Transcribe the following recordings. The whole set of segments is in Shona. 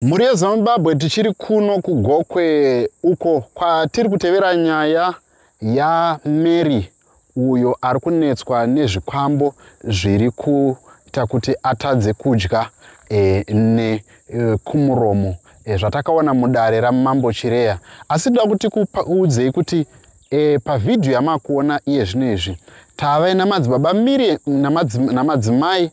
Mhuri yeZimbabwe, tichiri kuno kuGokwe uko kwatiri kutevera nyaya yaMary, uyo ari kunetswa nezvikwambo zviri kuita kuti atadze kudya nekumuromo, zvatakaona mudare raMambo Chireya. Asi toda kuti kuudzei kuti pavhidhiyo yamakuona iye zvino izvi, tave namadzibaba Miriam namadzimai,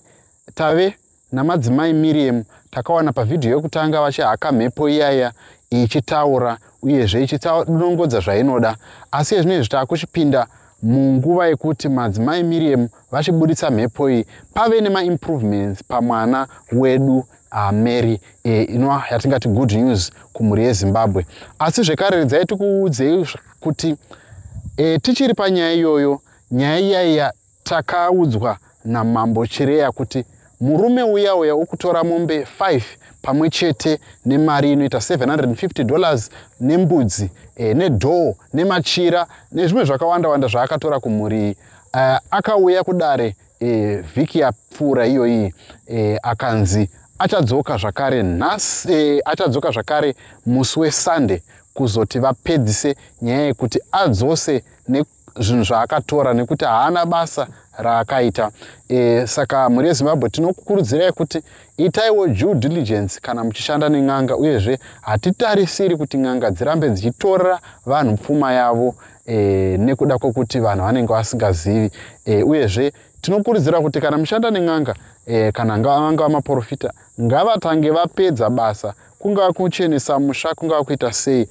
tave namadzimai Miriam. Takawana pavhidhiyo yekutanga vachihaka mhepo iyaya ichitaura, uyezve ichidonongodza zvainoda. Asi ezvino izvi taakuchipinda munguva yekuti madzimai Miriam vachibuditsa mhepo iyi, pave nemaimprovements pamwana wedu Mary, inova yatingati good news kumhuri yeZimbabwe. Asi zvekare redzai tikuudzei kuti tichiri panyaya iyoyo, nyaya iyaiya takaudzwa naMambo Chireya kuti murume uya uya ukutora mombe 5 pamwe chete nemari inoita $750 nembudzi, nedhoo, nemachira nezvimwe zvakawanda wanda zvaakatora kumhuri, akauya kudare vhiki yapfuura iyoyi, akanzi achadzoka zvakare nhasi, achadzoka zvakare musi weSunday kuzoti vapedzise nyaya yekuti adzose nezvinhu zvaakatora, nekuti haana basa raakaita. Saka mhuri yeZimbabwe, tinokukurudzirai kuti itaiwo due diligence kana muchishanda nen'anga. Uyezve hatitarisiri kuti n'anga dzirambe dzichitorera vanhu pfuma yavo nekuda kwekuti vanhu vanenge vasingazivi. Uyezve tinokurudzira kuti kana mushanda nen'anga, kana vanga vamaprofita, ngavatange vapedza basa, kungava kuchenesa musha, kungava kuita sei.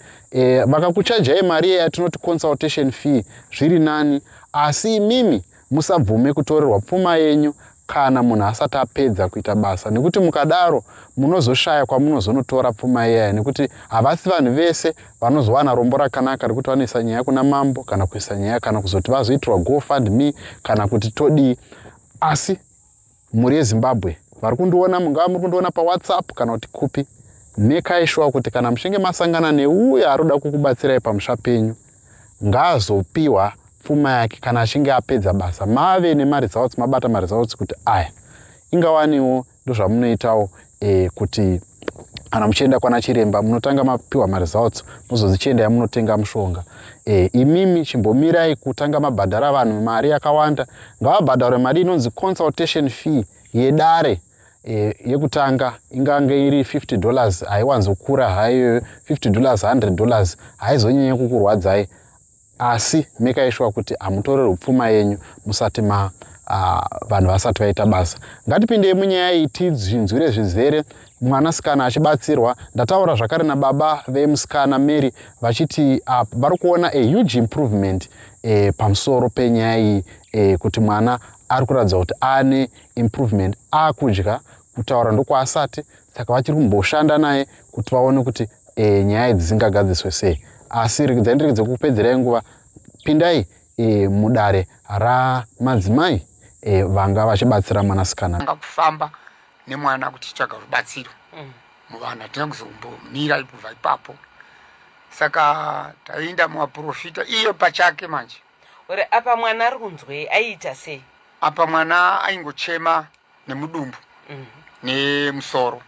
Vakakuchajai mari yatinoti consultation fee, zviri nani, asi imimi musabvume kutorerwa pfuma yenyu kana munhu asati apedza kuita basa, nekuti mukadaro munozoshaya kwamunozonotora pfuma iyaya, nekuti havasi vanhu vese vanozowana rombo rakanaka rekuti vanoisa nyaya kuna mambo, kana kuisa nyaya, kana kuzoti vazoitirwa GoFundMe, kana kuti todii. Asi mhuri yeZimbabwe vari kundiona, mungava muri kundiona paWhatsApp kana kuti kupi, mekai sure kuti kana muchinge masangana neuyo ari kuda kukubatsirai pamusha penyu, ngaazopiwa pfuma yake kana achinge apedza basa, mave nemaresults, mabata maresults kuti aya ingawaniwo. Ndozvamunoitawo kuti kana muchienda kwana chiremba, munotanga mapiwa maresults, mozozichiendai munotenga mushonga. Imimi chimbomirai kutanga mabhadhara vanhu mari yakawanda. Ngavabhadharwe mari inonzi consultation fee yedare yekutanga, ingange iri $50, haiwanzokura hayo. $50, $100 haizonyanya kukurwadzai, asi mekai sure kuti hamutorerwi pfuma yenyu musati ma vanhu vasati vaita basa. Ngatipindei munyaya iyi tizvinzwire zvizere, mwanasikana achibatsirwa. Ndataura zvakare nababa vemusikana Mary vachiti vari kuona a huge improvement pamusoro penyaya iyi, kuti mwana ari kuratidza kuti ane improvement, akudya, kutaura ndokwaasati, saka vachiri kumboshanda naye kuti vaone kuti nyaya idzi dzingagadziswe sei. Asi regedzai ndiregedze kukupedzerai nguva. Pindai mudare ramadzimai vanga vachibatsira mwanasikana. Anga kufamba nemwana kuti titsvaga rubatsiro muvanhu, hatina kuzombomira kubva ipapo. Saka taenda mumaprofita, iye pachake manje. Ore apa mwana ari kunzwei? Aiita sei? Apa mwana aingochema nemudumbu nemusoro.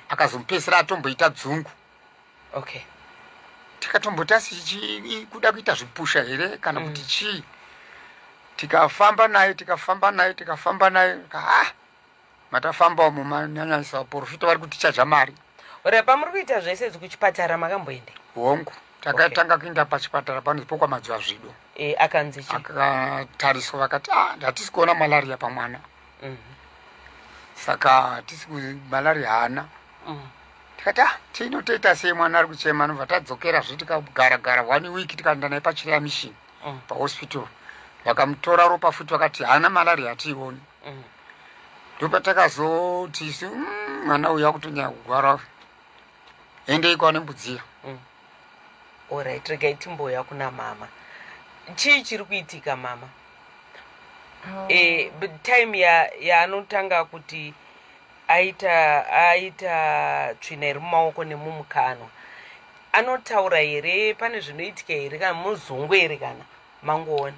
Akazomupedzisira atomboita dzungu. Tikatomboti asi kuda kuita zvipusha here kana kuti chii? Tikafamba naye, tikafamba naye, tikafamba naye. Ha, matafamba umo manyanyisa, vaprofita vari kutichaja mari. Ore pamuri kuita zvese izvi, kuchipatara makamboende? Hongu, takatanga kuenda pachipatara panonzi pokwaMadziva Zvido. Akanzi chii? Akatariswa, vakati, "Ah, hatisi kuona malaria pamwana." Saka hatisi malaria haana. Tikati, "Ah, tinotoita sei? Mwana ari kuchema." Anobva tadzokerazve, tikagara gara one week, tikaenda naye paChireya Mission pahospital. Vakamutora ropa futi, vakati haana malaria, hatiioni. Ndopatakazoti isu, mwana uyu akutonyanya kugwara, endei kwane mbudziya." Alright, regai timboya kuna mama. Chii chiri kuitika, mama? Oh. But time yaanotanga kuti aita tsvina iri mumaoko nemumukanwa, anotaura here? Pane zvinoitika here, kana muzungu here, kana mangoona?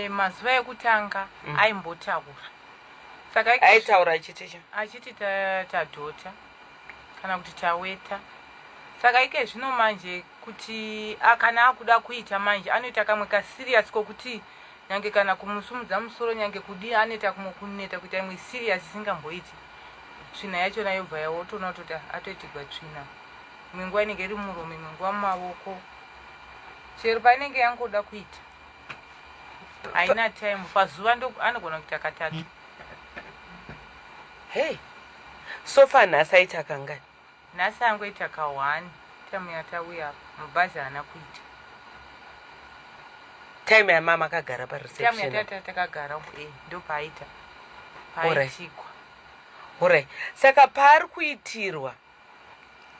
Mazuva ekutanga aimbotaura, saka Aitaura achiti chi? Achiti tadhota. Kana kuti taweta. Saka ike zvino manje kuti kana akuda kuita manje anoita kamwe kaserious kokuti nyange kana kumusumudza musoro nyange kudii anoita kumwe kuneta kuita imwe serious isingamboiti. Tsvina yachona yobva yawotoona kutoti atoitigwa tsvina. Imwe nguva inenge iri mumuromo, imwe nguva mumavoko. Chero painenge yangoda kuita. Haina time pazuva ndo anogona kuita katatu. Hey. So far nhasi aita kangani? Nhasi angoita ka one time yatauya apa mubhazi haana kuita. Time yamama akagara pa reception. Time yatata takagara ndopaaita. Paaitikwa. Alright. Saka paari kuitirwa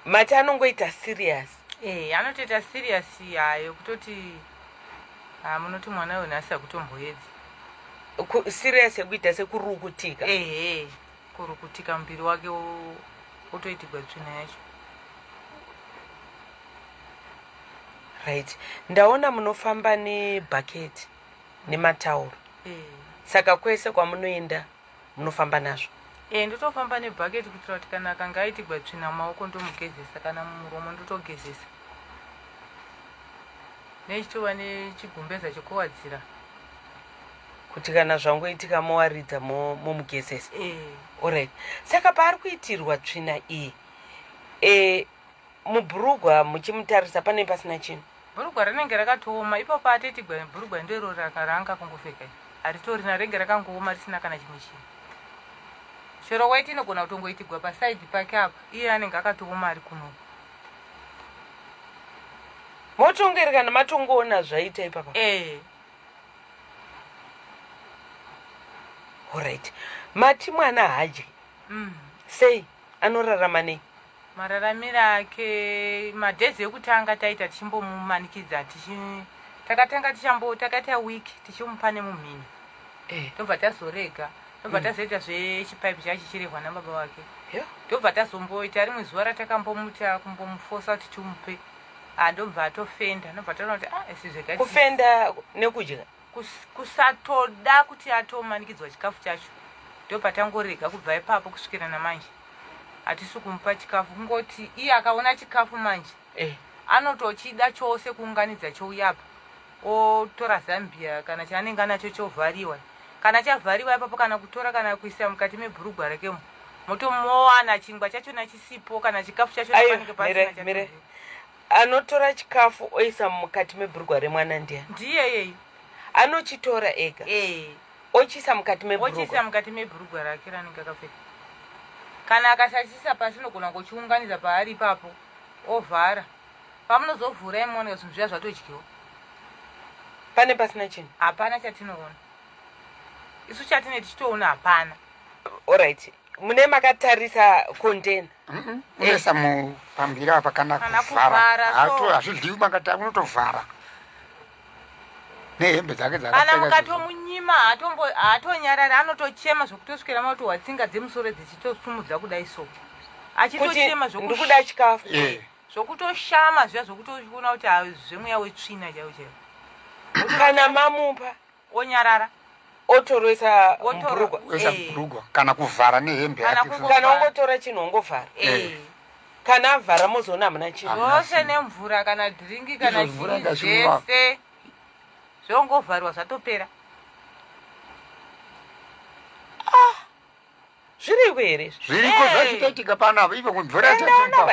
mati anongoita serious. Anotoita serious hayo kutoti munoti mwana uyu nhasi akutomboedzi. Serious yekuita sekurukutika. Kurukutika muviri wake otoitigwa tsvina yacho. Right. Ndaona munofamba nebucket nematauro. Saka kwese kwamunoenda munofamba nazvo? Ndotofamba nebucket kuitira kuti kana akanga aitigwa tsvina mumaoko ndomugezesa, kana mumuromo ndotogezesa. Nechitova nechigumbeza chekuwadzira. Kuti kana zvangoitika mowaridza momugezesa. Alright. Saka paari kuitirwa tsvina iyi, mubhurugwa muchimutarisa pane pasina chinhu? Bhurugwa rinenge rakatooma. Ipapo paatoitigwa bhurugwa ndiro raanga kungopfeka. Haritorina, rinenge rakangooma risina kana chimwe chinhu. Chero waiti inogona kutongoitigwa pasaidhi pake apa, iye anenge akatooma ari kuno. Motongeri kana matongoona zvaita ipapa? Alright. Mati mwana haadyi. Sei? Anorarama nei? Mararamiro ake madhezi ekutanga taita tichimbomumanikidza, takatanga takaita week tichimupa nemumhino. Tobva tazorega, tobva tazoita zvechipaipi chacho chirehwa nababa vake. Tobva tazomboita rimwe zuva ratakambomuta kumbomufosa kuti timupe. Ndobva atofenda, ndobva taona kuti isi zvega Kufenda nekudya? Kusatoda kuti atomanikidzwa chikafu chacho. Ndopatangorega kubva ipapo kusvikira namanje. Hatisi kumupa chikafu, kungoti iye akaona chikafu manje anotochida chose kuunganidza chouya apa, otora Zambia kana chaanenge anacho chovhariwa. Kana chavhariwa ipapo kana kutora kana kuisa mukati mebhurugwa rakemo, motomowana chingwa chachona chisipo kana chikafu chacho panenge pasina. Mire. Anotora chikafu oisa mukati mebhurugwa remwana ndiani? Ndiye yeyi. Anochitora ega? Ochiisa mukati mebhurugwa? Ochiisa mukati mebhurugwa rake raanenge akapfeka. Kana akasachisa pasi unogona kuchiunganidza paari ipapo ovhara. Pamunozovhura imuoneka zvinhu zviya zvatodyiwa. Pane pasina chinhu? Hapana chatinoona. Isu chatine tichitoona hapana. Alright. Mune makatarisa container? Unoisa mupambira apa kana kuvhara. Hazvidyiwi makati unotovhara. Nehembe dzake dzakapfeka. Kana mukatomunyima haatonyarari, anotochema zvekutosvikira matohwa tsinga dzemusoro dzichitosumudza kudai so. Achitochema zvekuda chikafu. Zvokutoshama zviya zvokutoona kuti zvemweya wetsvina chaiwo chaiwo. Kana mamupa onyarara. Otoroisa mubhurugwa. Oisa mubhurugwa kana kuvhara nehembe yake. Kana ungotora chinhu ongovhara. Kana avhara mozoona hamuna chinhu. Zvose nemvura kana dhiringi kana chii zvese zvongovhariwa zvatopera. Zviriko here? Zviriko zvachitoitika panapa ivo mvura yacho.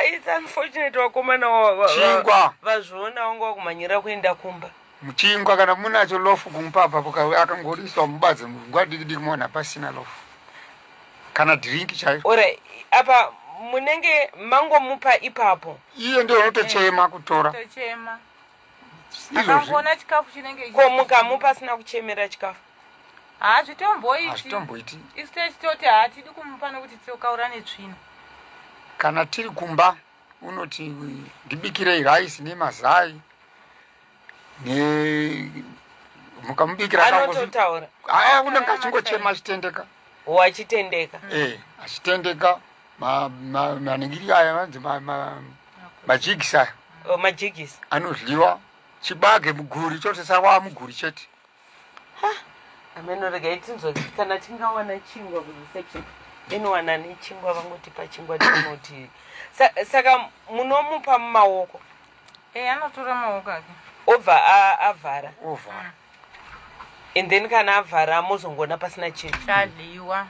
It's unfortunate vakomana chingwa vazviona vanga vakumhanyira kuenda kumba. Chingwa kana munacho lofu kumupa apapo akangoriswa mubadze nguva diki diki muona pasina lofu. Kana drink chaiyo. Ore apa munenge mangomupa ipapo. Iye ndiye unotochema kutora. Tochema. Akangoona chikafu chinenge ko mukamupa asina kuchemera chikafu. Hazvitomboiti. Hazvitomboiti. Isu techitoti hatidi kumupa nekuti tokaura netsvina. Kana tiri kumba unoti ndibikirei rice nemazai. Ne mukamubikira anototaura. Unenge achingochema achitendeka. Wachitendeka. Achitendeka maningiri aya anzi majigisi aya. Majigisi. Anodyiwa chibage muguri chose sawa muguri chete. Ameno regai tinzwe kana tingawana chingwa kureception. Inowana nechingwa vangotipa chingwa tinoti. Saka munomupa mumaoko? Anotora maoko ake. Obva avhara. Ovhara. And then kana avhara mozongoona pasina chinhu. Chadliwa.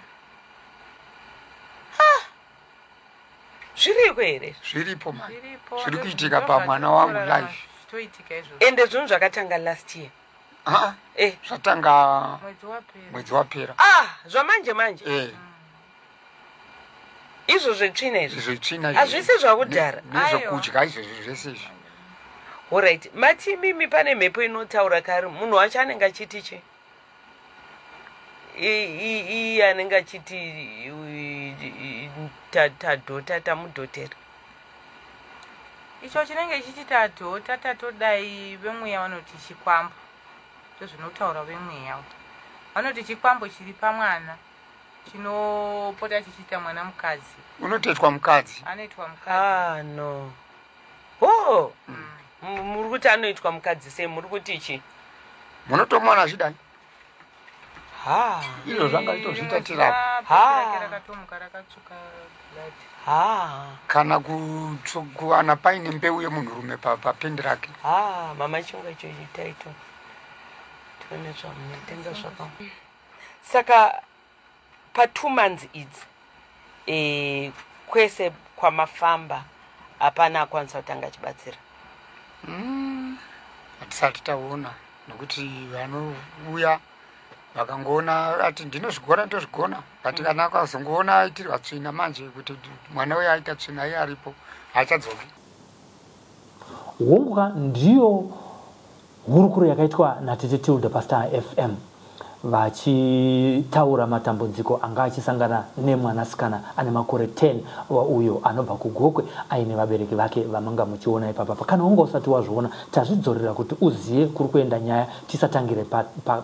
Zviriko here? Zviripo mani. Zviri kuitika pamwana wangu life. Zvitoitika izvozvo. Ende zvinhu zvakatanga last year. Zvatanga mwedzi wapera. Zvamanje manje. Izvo zvetsvina izvi. Zvetsvina izvi. Hazvisi zvakudhara. Nezvekudya izvozvo zvese izvi. Alright, mati mimi pane mhepo inotaura kare munhu wacho anenge achiti chi? Iye anenge achiti tadhota tamudhotera. Icho chinenge chichiti tadhota tatodai vemweya vanoti chikwambo. Ndozvinotaura vemweya. Vanoti chikwambo chiri pamwana chinopota chichiita mwana mukadzi. Unotoitwa mukadzi. Anoitwa mukadzi. No. Oh. Muri kuti anoitwa mukadzi sei? Muri kuti chi? Munotomuwana achidai. Izvo zvanga itozviita tirapa. Rakatomuka rakatsvuka blood. Kana kuwana paine mbeu yemunhurume papendi rake. Mama chingwa icho chitaito. Tione zvamunotenga zvaka. Saka pa 2 months idzi kwese kwamafamba hapana akwanisa kutanga achibatsira. Hatisati taona nekuti vanouya vakangoona ati ndinozvigona ndozvigona, but kana akazongoona aitirwa tsvina manje kuti mwana uyo aita tsvina iye aripo haachadzoki. Honguka ndiyo hurukuro yakaitwa naTete Tilda paStar FM vachitaura matambudziko anga achisangana nemwanasikana ane makore 10 uyo anobva kuGokwe aine vabereki vake vamanga muchiona ipapapa. Kana unga usati wazviona, tazvidzorera kuti uziye kuri kuenda nyaya, tisatangire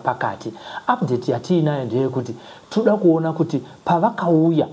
pakati. Update yatiinayo ndeyekuti toda kuona kuti pavakauya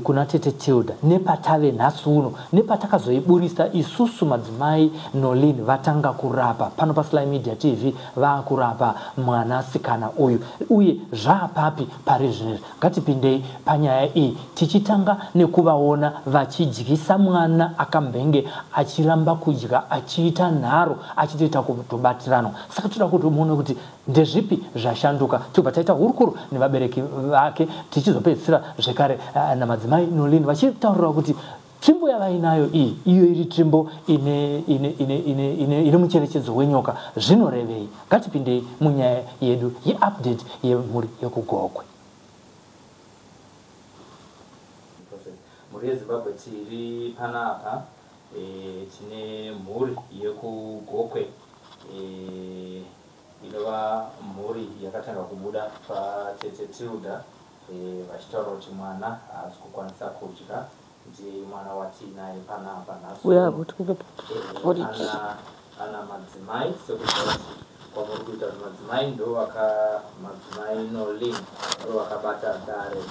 kuna Tete Tilda nepatave nhasi uno nepatakazoiburisa isusu madzimai Nolin vatanga kurapa pano paSly Media TV, vakurapa mwanasikana uyu uye zvaapapi pari zvinezvi. Ngatipindei panyaya iyi tichitanga nekuvaona vachidyisa mwana akambenge achiramba kudya achiita nharo achitoita kutobatiranwa. Saka toda kuti muone kuti ndezvipi zvashanduka. Tobva taita hurukuro nevabereki vake tichizopedzisira zvekare namadzimai Nolin vachitaurira kuti tsvimbo yavainayo iyi iyo iri tsvimbo ine mucherechedzo wenyoka zvinorevei. Ngatipindei munyaya yedu yeupdate yemhuri yekuGokwe. Mhuri yeZimbabwe tiri panapa, tine mhuri yekuGokwe inova mhuri yakatanga kubuda paTete Tilda vachitaura kuti mwana haasi kukwanisa kudya. Ndiye mwana watiinaye panapa nhasi. Ana madzimai sekuti kwamuri kuita kuti madzimai ndo madzimai Nolin ndo vakabata dare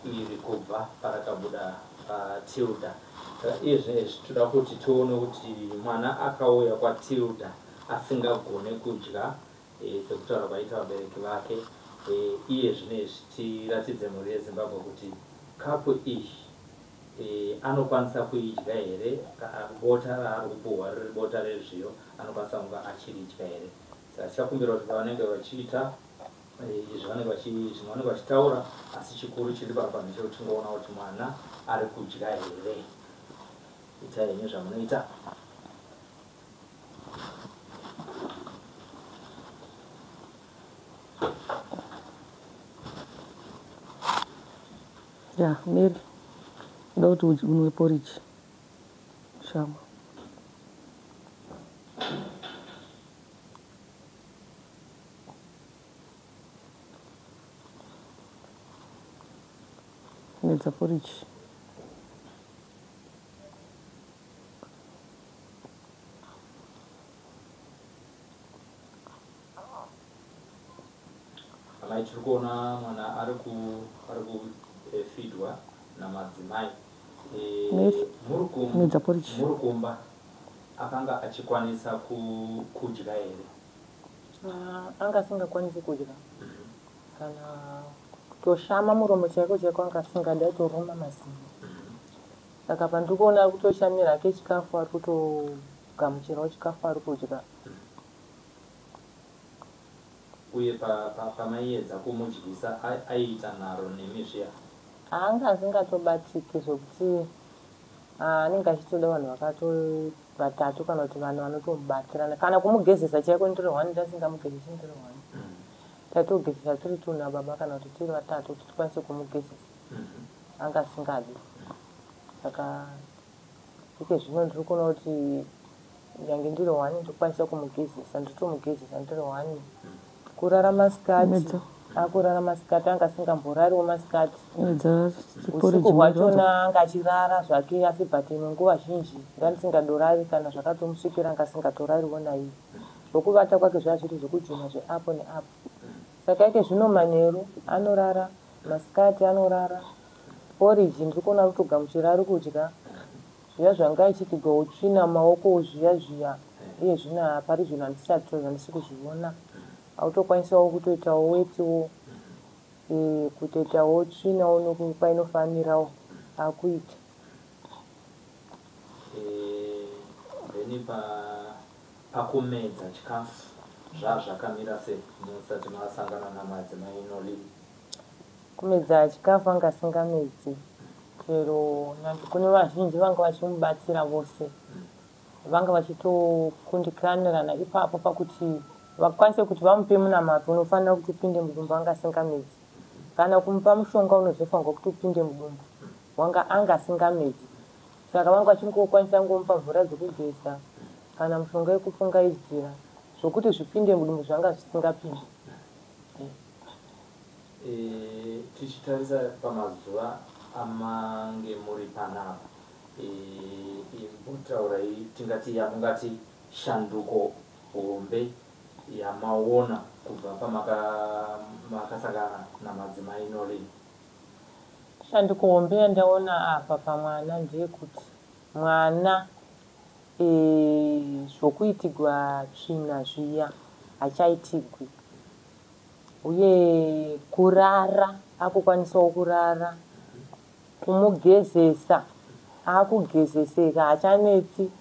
iri kubva parakabuda paTilda. Saka izvezvi toda kuti tione kuti mwana akauya kwaTilda asingagone kudya sekutaura kwaita vabereki vake. Iye zvinezvi tiratidze mhuri yeZimbabwe kuti kapu iyi anokwanisa kuidya here, bota raari kupuhwa riri bota rezviyo anokwanisa kunge achiridya here. Saka tichakumbira kuti pavanenge vachiita izvi vanenge vachitaura, asi chikuru chiri papa ndechekuti tingoona kuti mwana ari kudya here. Itai henyu zvamunoita. Ya, Mary, ndoda kuti unwe porridge. Shama. Medza porridge. Amai, tiri kuona mwana ari kufidwa namadzimai. Muri kumba akanga achikwanisa kudya here? Anga asingakwanisi kudya. Kana kutoshama muromo chaiko chaiko anga asingadi, aitoruma mazino. Saka pandiri kuona ari kutoshamira hake chikafu, ari kutogamuchirawo chikafu, ari kudya. Uye pamaiedza kumudyisa aiita nharo nemi zviya? Anga asingatobatiki zvekuti anenge achitoda vanhu vakato vatatu kana kuti vanhu vanotomubatirana kana kumugezesa chaiko ndiri hwani, ndasingamugezesi ndiri hwani. Tatogezesa tiri two nababa kana kuti tiri vatatu kuti tikwanise kumugezesa. Anga asingadi. Saka ike zvino ndiri kuona kuti nyange ndiri hwani ndokwanisa kumugezesa, ndotomugezesa ndiri hwani. Kurara masikati, akurara masikati, anga asingamborariwo masikati. Usiku hwachona anga achirara zvake, asi but imwe nguva zhinji ndandisingadorari kana zvakatomusvikira anga asingatorariwo naiye. Zvokuvata kwake zvaiva zviri zvekujuma zveapo neapo. Saka ike zvino manheru anorara, masikati anorara. Porridge ndiri kuona ari kutogamuchira, ari kudya. Zviya zvanga achiitigwa utsvina mumaoko zviya zviya, iye zvino pari zvino handisi kuzviona. Autokwanisawo kutoitawo wetiwo, kutoitawo tsvinawo kwainofanirawo akuita. Then pakumedza chikafu zvazvakamira sei musati masangana namadzimai Nolin? Kumedza chikafu anga asingamedzi, chero nyange kune vazhinji vanga vachimubatsira vose vanga vachitokundikanirana ipapo pakuti vakwanise kuti vamupe munamato unofanira kuti upinde mudumbu, anga asingamedzi. Kana kumupa mushonga unozofanirwa kuti upinde mudumbu, wanga anga asingamedzi. Saka vanga vachingokwanisa kungomupa mvura dzekugeza kana mushonga yekupfungaidzira, zvokuti zvipinde mudumbu zvanga zvisingapindi. Tichitarisa pamazuva amange muri panapa, imbotaurai tingati yamungati shanduko hombe yamaona kubva pamakasangana namadzimai Nolin? Shanduko hombe yandaona apa pamwana ndeyekuti mwana zvokuitigwa tsvina zviya hachaitigwi, uye kurara akukwanisawo kurara, kumugezesa akugezeseka hachanetsi,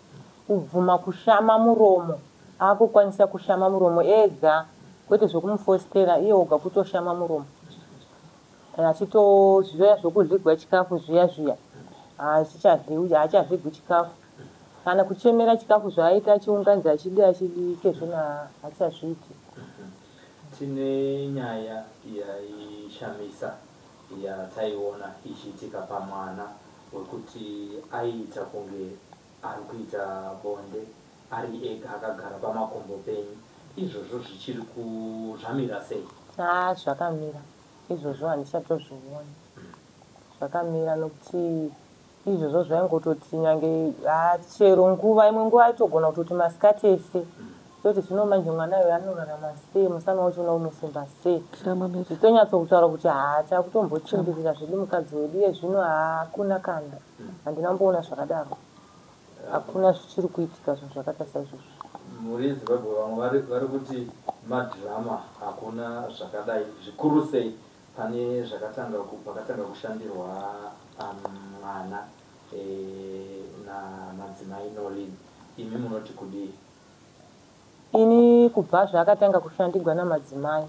kubvuma kushama muromo akukwanisa kushama muromo ega, kwete zvekumufostera, iye oga kutoshama muromo. Achitozviya zvokudligwa chikafu zviya zviya haachadligwi chikafu, kana kuchemera chikafu zvaaita achiunganidza achidi achidi kezvino hachazviiti. Tine nyaya yaishamisa yataiona ichiitika pamwana wekuti aiita kunge ari kuita bonde ari ega akagara pamakumbo penyu. Izvozvo zvichiri zvamira sei? Zvakamira izvozvo, handichatozvioni zvakamira, nokuti izvozvo zvaingototi nyange chero nguva imwe nguva aitogona kutoti masikati ese toti zvino manje mwana uyu anorarama sei, musana wachona unosimba sei, zvitonyatso kuti takutombochimbirira zvedu mukadzi wedu iye zvino hakuna kana, handina kumboona zvakadaro, hakuna zvichiri kuitika zvinhu zvakaita saizvozvo. Mhuri yeZimbabwe vamwe vari kuti madhirama, hakuna zvakadai, zvikuru sei pane zvakatanga pakatanga kushandirwa mwana namadzimai Nolin. Imi munoti kudii? Ini kubva zvaakatanga kushandigwa namadzimai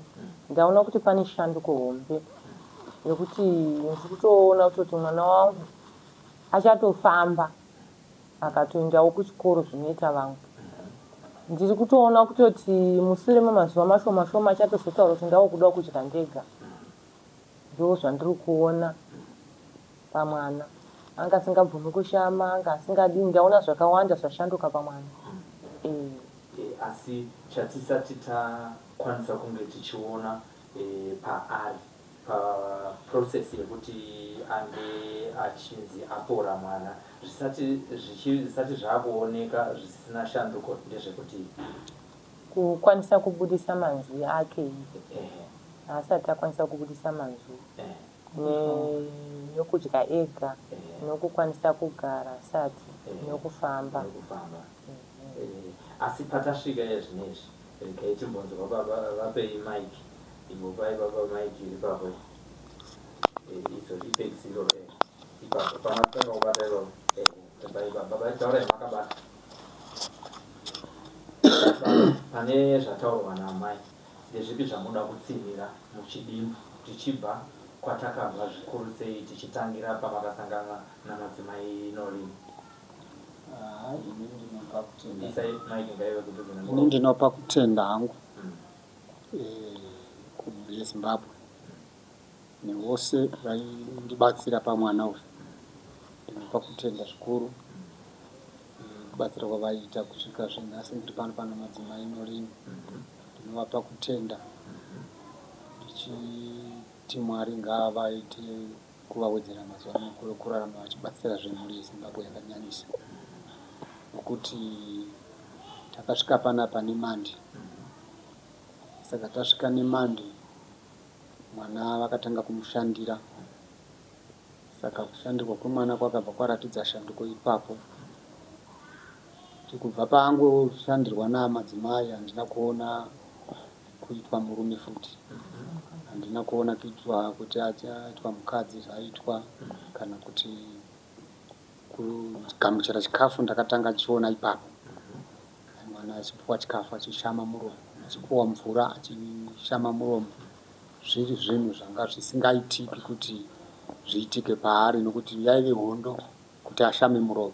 ndaona kuti pane shanduko hombe yekuti ndiri kutoona kutoti mwana wangu achatofamba akatoendawo kuchikoro zvinoita vamwe. Ndiri kutoona kutoti mushure memazuva mashoma shoma achatozotaura kuti ndava kuda kudya ndega. Ndo zvandiri kuona pamwana. Anga asingabvumi kushama, anga asingadini, ndaona zvakawanda zvashanduka pamwana. Asi chatisati takwanisa kunge tichiona paari paprocess yekuti ange achinzi apora mwana zvisati zvakuoneka zvisina shanduko ndezvekuti kukwanisa kubudisa manzwi ake haasati akwanisa kubudisa manzwi nokudya ega, nokukwanisa kugara asati, nokufamba. Asi patasvika ezvinezvi regai timbonzwa baba vapei mike, imbopai baba mike iri papo izo ipekisiro. Ipapo pamatanga kubata ipapo. Baba taurai makabata. Pane zvataurwa naamai, ndezvipi zvamuda kutsinhira muchidimbu tichibva kwatakabva zvikuru sei tichitangira pamakasangana namadzimai Noreen? Ini ndinopa kutenda. Isai mic ngaive kudhuze Ini nemuromo. ndinopa kutenda hangu kumhuri yeZimbabwe nevose vaindibatsira pamwana uyu. Ndinopa kutenda zvikuru kubatsira kwavaiita kusvika zvenhasi ndiri pano pana madzimai Noreen. Ndinovapa kutenda ndichiti Mwari ngaavaite kuvawedzera mazuva makuru ekurarama vachibatsira zvemhuri yeZimbabwe yakanyanyisa, nokuti takasvika panapa neMande. Saka tasvika neMande, mwana vakatanga kumushandira. Saka kushandirwa kwemwana kwakabva kwaratidza shanduko ipapo. Kubva paangoshandirwa namadzimai handina kuona kuitwa murume futi, handina kuona kuitwa kuti aitwa mukadzi zvaitwa, kana kuti kugamuchira chikafu ndakatanga chiona ipapo. Mwana achipuwa chikafu achishama muromo, achipuwa mvura achishama muromo, zviri zvinhu zvanga zvisingaitiki kuti zviitike paari, nokuti yaive hondo kuti ashame muromo,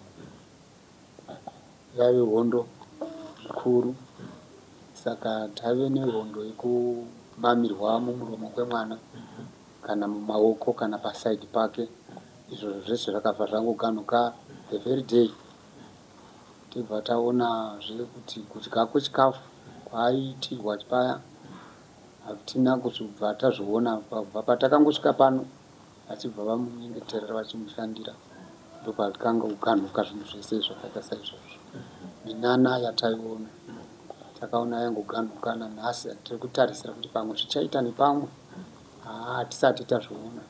yaive hondo zvikuru. Saka taive nehondo yekumamirwa mumuromo kwemwana kana mumaoko kana pasaidi pake. Izvozvo zvese zvakabva zvangoganuka the very day. Tibva taonazve kuti kudya kwechikafu kwaaiitirwa paya hatina kuzobva tazviona. Kubva patakangosvika pano vachibva vamunyengeterera vachimushandira, ndopakanga kuganhuka zvinhu zvese zvakaita saizvozvo. Minana yataiona takaona yangoganhuka nanhasi tiri kutarisira kuti pamwe zvichaita nepamwe, hatisati tazviona.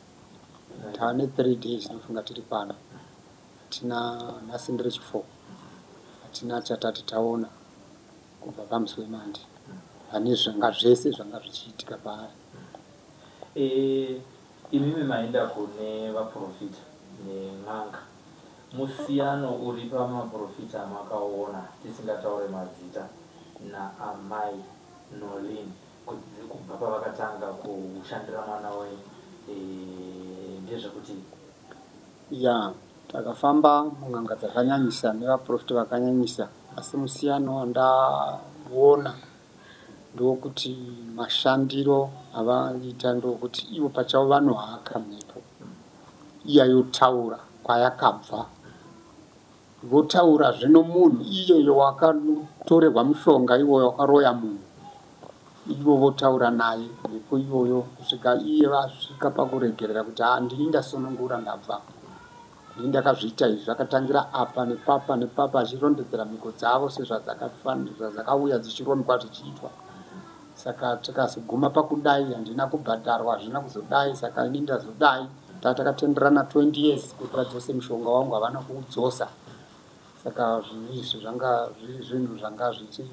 Taane 3 days tinofunga tiri pano, hatina, nhasi ndiri chi4, hatina chatati taona kubva pamusi weMande pane zvanga zvese zvanga zvichiitika paari. Imimi maenda kune vaprofita nen'anga, musiyano uri pamaprofita makaona tisingataure mazita naamai Noreen kubva pavakatanga kushandira mwana wenyu ndezvekuti? Ya, takafamba mun'anga dzakanyanyisa nevaprofita vakanyanyisa, asi musiyano wandaona ndokuti mashandiro avaita ndokuti ivo pachavo vanohaka mhepo iya yotaura kwayakabva, votaura zvino munhu iyeyo wakatorerwa mushonga iwoyo wakaroya munhu, ivo votaura naye mhepo iyoyo kusvika iye vasvika pakuregerera kuti ndini ndasunungura, ndabva, ndini ndakazviita izvi. Zvakatangira apa nepapa nepapa, achirondedzera mhiko dzavo sezvadzakauya dzichirondwa zvichiitwa. Saka tikazoguma pakudai, handina kubhadharwa, hazvina kuzodai, saka ini ndazodai. Takatenderana 20 years kuti vadzose mushonga wangu, havana kuudzosa. Saka zvinhu izvi zvanga zviri zvinhu zvanga zvichi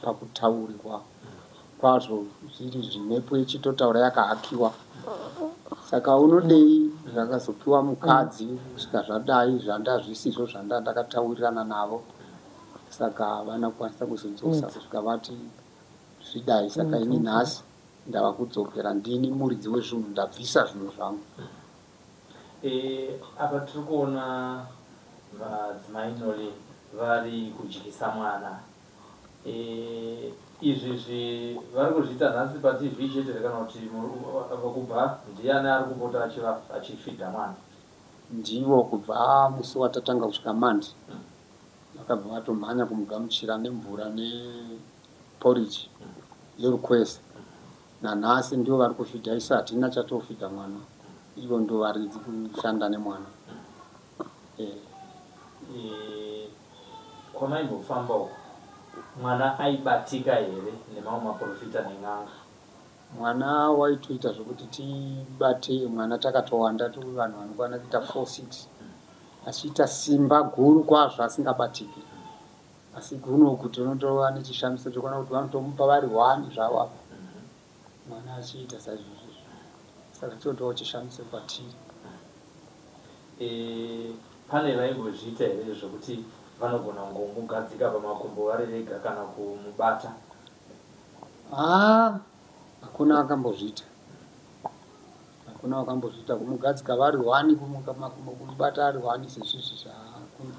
pakutaurirwa kwazvo zviri zvimhepo ichitotaura yakahakiwa. Saka unodei zvakazopiwa mukadzi kusvika zvadai, zvanda zvisizvo zvanda ndakataurirana navo. Saka havana kukwanisa kuzodzosa kusvika vati zvidai. Saka ini nhasi ndava kudzokera, ndini muridzi wezvinhu, ndabvisa zvinhu zvangu. Apa tiri kuona madzimai Noreen vari kudyisa mwana. Izvi vari kuzviita nhasi paTV chete kana kuti kubva ndiani ari kupota achifidha mwana? Ndivo kubva musi watatanga kusvika Mande vakabva vatomhanya kumugamuchira nemvura neporiji yerukwese. Nanhasi ndivo vari kufidha, isu hatina chatofidha mwana, ivo ndo vari kushanda nemwana. Kwamaimbofamba uko mwana aibatika here nemamwe maprofita nen'anga? Mwana waitoita zvokuti tibate mwana takatowanda, vanhu vanokwana kuita 4 6, achiita simba guru kwazvo asingabatiki. Asi kunoku tinotova nechishamiso chekuona kuti vanotomupa vari 1 zvavo apa mwana achiita saizvozvo. Saka chinotovawo chishamiso kwatiri. Pane vaimbozviita here zvekuti vanogona kungomugadzika pamakumbo vari vega kana kumubata? Haa, hakuna akambozviita. Hakuna wakambozviita kumugadzika vari hwani makumbo kumubata ari hwani sezvizvi hakuna.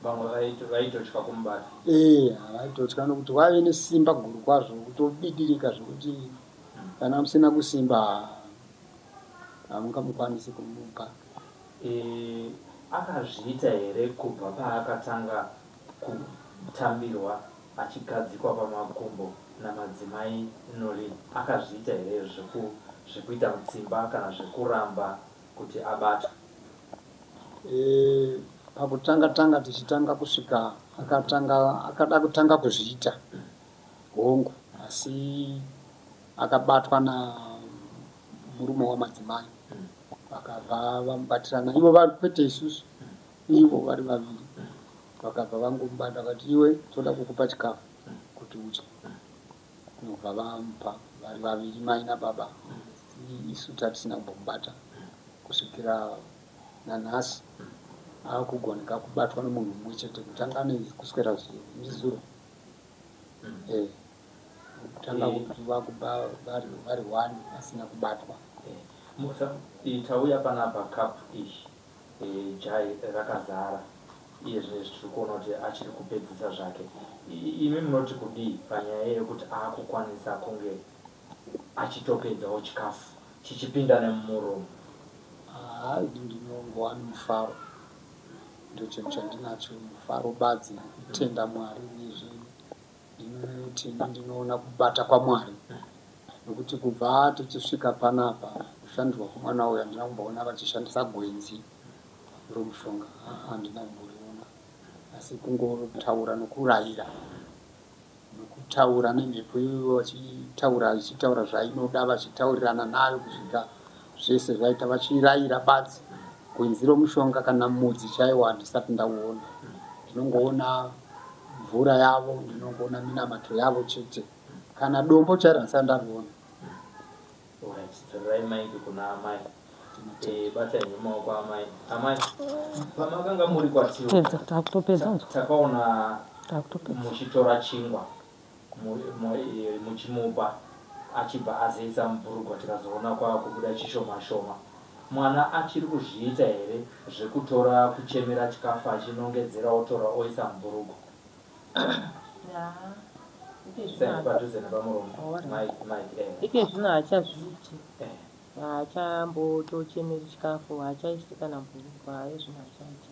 Vamwe vaitotya kumubata. Ee, vaitotya nokuti waive nesimba guru kwazvo kutobidirika zvekuti kana musina kusimba hamungamukwanisi kumupa. Akazviita here kubva paakatanga kutambirwa achigadzikwa pamakumbo namadzimai Noreen? Akazviita here zvekuita mutsimba kana zvekuramba kuti abatwe? Pakutanga tanga tichitanga kusvika akatanga akada kutanga kuzviita hongu, asi akabatwa namurume wamadzimai vakabva vamubatirana ivo vari kwete isusu ivo vari vaviri vakabva vangomubata vakati iwe toda kukupa chikafu kuti udye, ndobva vamupa vari vaviri mai nababa. Isu tatisina kumbomubata kusvikira nanhasi akugoneka kubatwa nomunhu mumwe chete kutanga kuswera nezuro kutanga vakuba vari one asina kubatwa. Tauya panapa kapu iyi jai rakazara iye zvinezvi tiri kuona kuti achiri kupedzisa zvake. Imi munoti kudii panyaya yekuti akukwanisa kunge achitopedzawo chikafu chichipinda nemumuromo? Haa, ini ndinongova nemufaro, ndochinhu chandinacho, mufaro badzi nekutenda Mwari. Uyezve ndinoti ini ndinoona kubata kwaMwari nokuti kubva tichisvika panapa kushandirwa kwemwana uyu handina kumboona vachishandisa gwenzi romushonga, handina kumboriona, asi kungotaura nokurayira nokutaura nemhepo iyoyo vachitaura ichitaura zvainoda vachitaurirana nayo kusvika zvese zvaita vachirayira badzi. Gwenzi romushonga kana mudzi chaiwo handisati ndauona, ndinongoona mvura yavo, ndinongoona minamato yavo chete, kana dombo chairo handisati ndariona. Alright, dzorerai maiki kuna amai. Batai nemaoko amai. Amai, pamakanga muri kwatiri Pedza, takutopedza unzwa. takaona Takutopedza. muchitora chingwa muchimupa achibva azeisa mubhurugwa, tikazoona kwakubuda chishoma shoma. Mwana achiri kuzviita here zvekutora kuchemera chikafu achinongedzera otora oisa mubhurugwa? Isai padhuze nepamuromo. Mike, Mike, eh. Ike zvino haachazviiti. Haachambotochemeri chikafu, haachaisi kana bhurugwa, iye zvino haachaiti.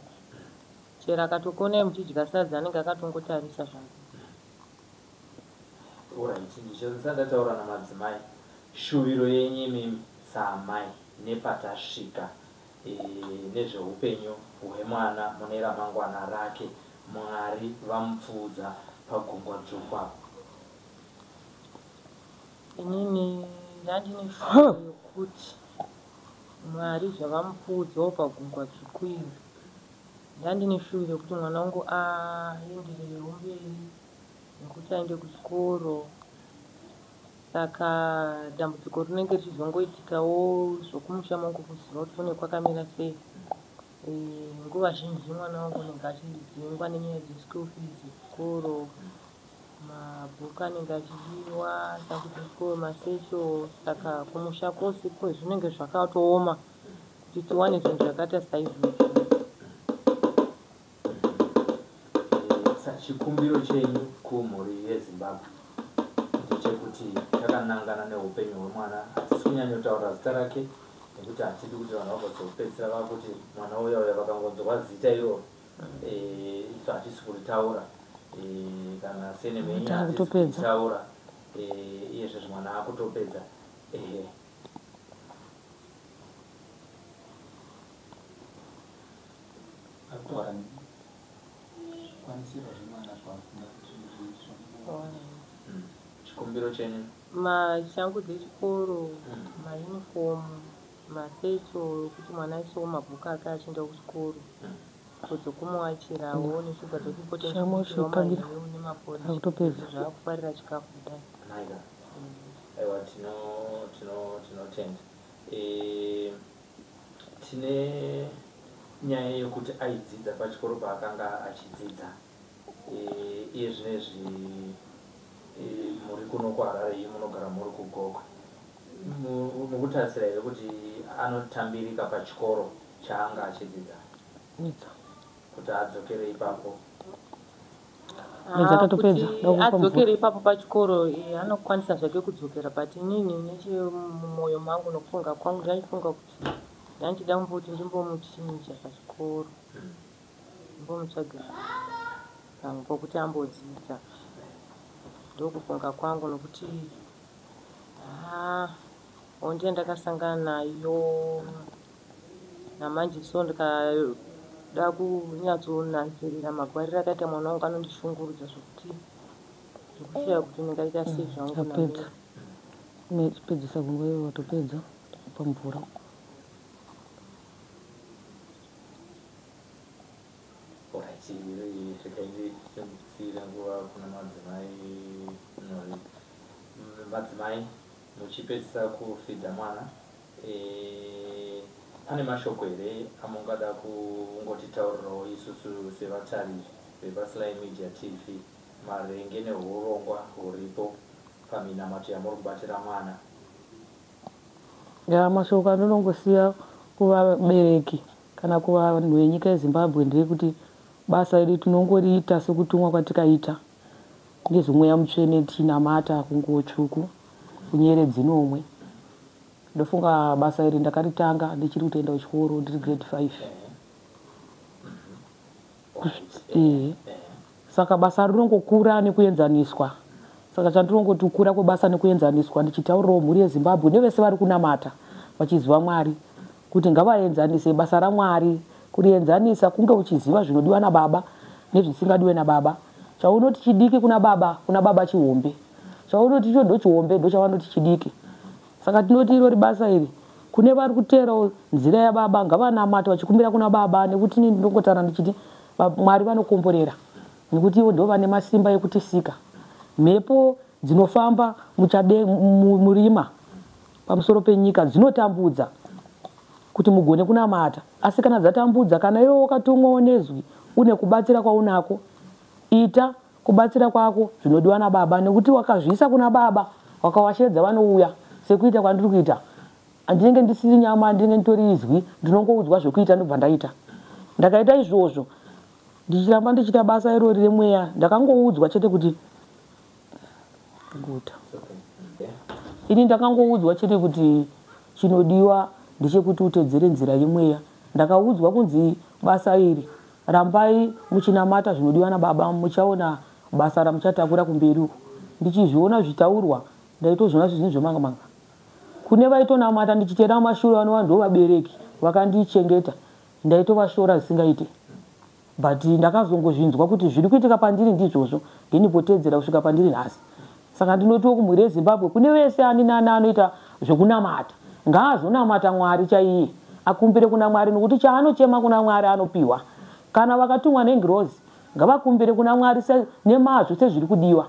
Chero akatokuonai muchidya sadza anenge akatongotarisa zvake. Alright, ndisati ndataura namadzimai, shuviro yenyu imimi saamai nepatasvika nezveupenyu hwemwana mune ramangwana rake, Mwari vamupfuudza pagungwa dzvuku apo. Inini ndandine shuviro yokuti Mwari zvavamupfuudzawo pagungwa dzvuku iri, ndandine shuviro yokuti mwana wangu aendererewo mberi nekuti aende kuchikoro. Saka dambudziko rinenge richizongoitikawo zvokumusha mangu kuziva kuti kune kwakamira sei. Nguva zhinji mwana wangu anenge achidzingwa nenyaya dzeschool fees dzechikoro, mabhuku anenge achidiwa, shangu dzechikoro, masesho. Saka kumusha kwose zvinenge zvakatooma kuti tiwane zvinhu zvakaita saizvozvo. Chikumbiro chenyu kumhuri yeZimbabwe ndechekuti takanangana neupenyu hwemwana, hatisi kunyanyotaura zita rake nekuti hatidi kuti vanhu vagozopedzisira vakuti mwana uya uya vakangonzwa zita iroro. Isu hatisi kuritaura, kana surname yenyu hatisi kuritaura. Iyezvezvi mwana akutopedza. Ehe. Akutaura zvikwanisiro zvemwana zvafunga kuti zvinodiwa. Chikumbiro chenyu? Mashangu dzechikoro, mayunifomu, masecho ekuti mwana aisewo mabhuku ake achienda kuchikoro, sipo dzokumuwachirawo neshuga dzekupota echibikirawo manheru nemaporiji zvaakufarira chikafu kudai. Naika. Aiwa, tinotenda. Tine Nyaya yekuti aidzidza pachikoro paakanga achidzidza eh, iye zvinezvi eh, muri kuno kuHarare, iyi munogara muri kuGokwe, mukutarisira here kuti anotambirika pachikoro chaanga achidzidza kuti adzokere ipapo? Medza tatopedza. Kuti adzokere ipapo pachikoro, anokwanisa zvake kudzokera, but inini nechemumwoyo mangu nokufunga kwangu ndaifunga kuti ndandichida kumboti ndimbomuchinja pachikoro, ndimbomutsvagira pamwe pokuti ambodzidza. Ndokufunga kwangu, nokuti haa honde yandakasangana nayo namanje, so ndikada kunyatsonanzirira magwariro akaita mwana wangu, anondishungurudza zvokuti zvekushaya kuti ndingaita sei zvangu. Tapedza. Pedzisa kunguva iwe watopedza kupa mvura. Alright, regai ndisiire nguva kuna madzimai Nori. Madzimai, muchipedzisa kufidha mwana, pane mashoko here amungada kungotitaurirawo isusu sevatariri vepaSly Media TV maringe neurongwa huripo paminamato yamuri kubatira mwana? Ya, mashoko andinongosiya kuvabereki kana kuvanhu venyika yeZimbabwe ndeyekuti basa iri tinongoriita sekutumwa kwatikaita nezvomweya mutsvene, tichinamata kunguo tsvuku, kunyeredzi nomwe. Ndofunga basa iri ndakaritanga ndichiri kutoenda kuchikoro, ndiri grade 5. Ehe, saka basa rinongokura nekuenzaniswa. Saka chandinongoti kukura kwebasa nekuenzaniswa, ndichitaurirawo mhuri yeZimbabwe nevese vari kunamata vachiziva Mwari kuti ngavaenzanise basa raMwari. Kurienzanisa kunge uchiziva zvinodiwa nababa nezvisingadiwe nababa. Chaunoti chidiki kuna baba, kuna baba chihombe. Chaunoti icho ndo chihombe, ndo chavanoti chidiki. Saka tinoti irori basa iri, kune vari kuteerawo nzira yababa, ngavanamata vachikumbira kuna baba, nekuti ini ndinongotaura ndichiti Mwari vanokomborera, nekuti ivo ndo vane masimba ekutisika. Mhepo dzinofamba muchade murima pamusoro penyika dzinotambudza kuti mugone kunamata, asi kana dzatambudza, kana iwe wakatumwawo nezwi, une kubatsira kwaunako, ita kubatsira kwako zvinodiwa nababa, nekuti wakazviisa kuna baba, wakawashedza, vanouya. Sekuita kwandiri kuita, handinenge ndisiri nyama, ndinenge nditori izwi. Ndinongoudzwa zvekuita, ndobva ndaita. Ndakaita izvozvo ndichiramba ndichiita basa irori remweya. Ndakangoudzwa chete kuti guta ini, ndakangoudzwa chete kuti chinodiwa ndechekuti utedzere nzira yemweya. Ndakaudzwa kunzi basa iri, rambai muchinamata zvinodiwa nababa, muchaona basa ramuchatakura kumberi uko. Ndichizviona zvitaurwa, ndaitozviona sezvinhu zvemanga manga. Kune vaitonamata ndichiteera mumashure, vanova ndo vabereki vakandichengeta, ndaitovashora zvisingaite, but ndakazongozvinzwa kuti zviri kuitika pandiri ndizvozvo, ndinipotedzera kusvika pandiri nhasi. Saka ndinotiwo kumhuri yeZimbabwe, kune vese ani nani anoita zvekunamata, ngaazonamata Mwari chaiye, akumbire kuna Mwari, nokuti chaanochema kuna Mwari anopiwa. Kana vakatumwa nengirozi, ngavakumbire kuna Mwari nemazvo sezviri kudiwa,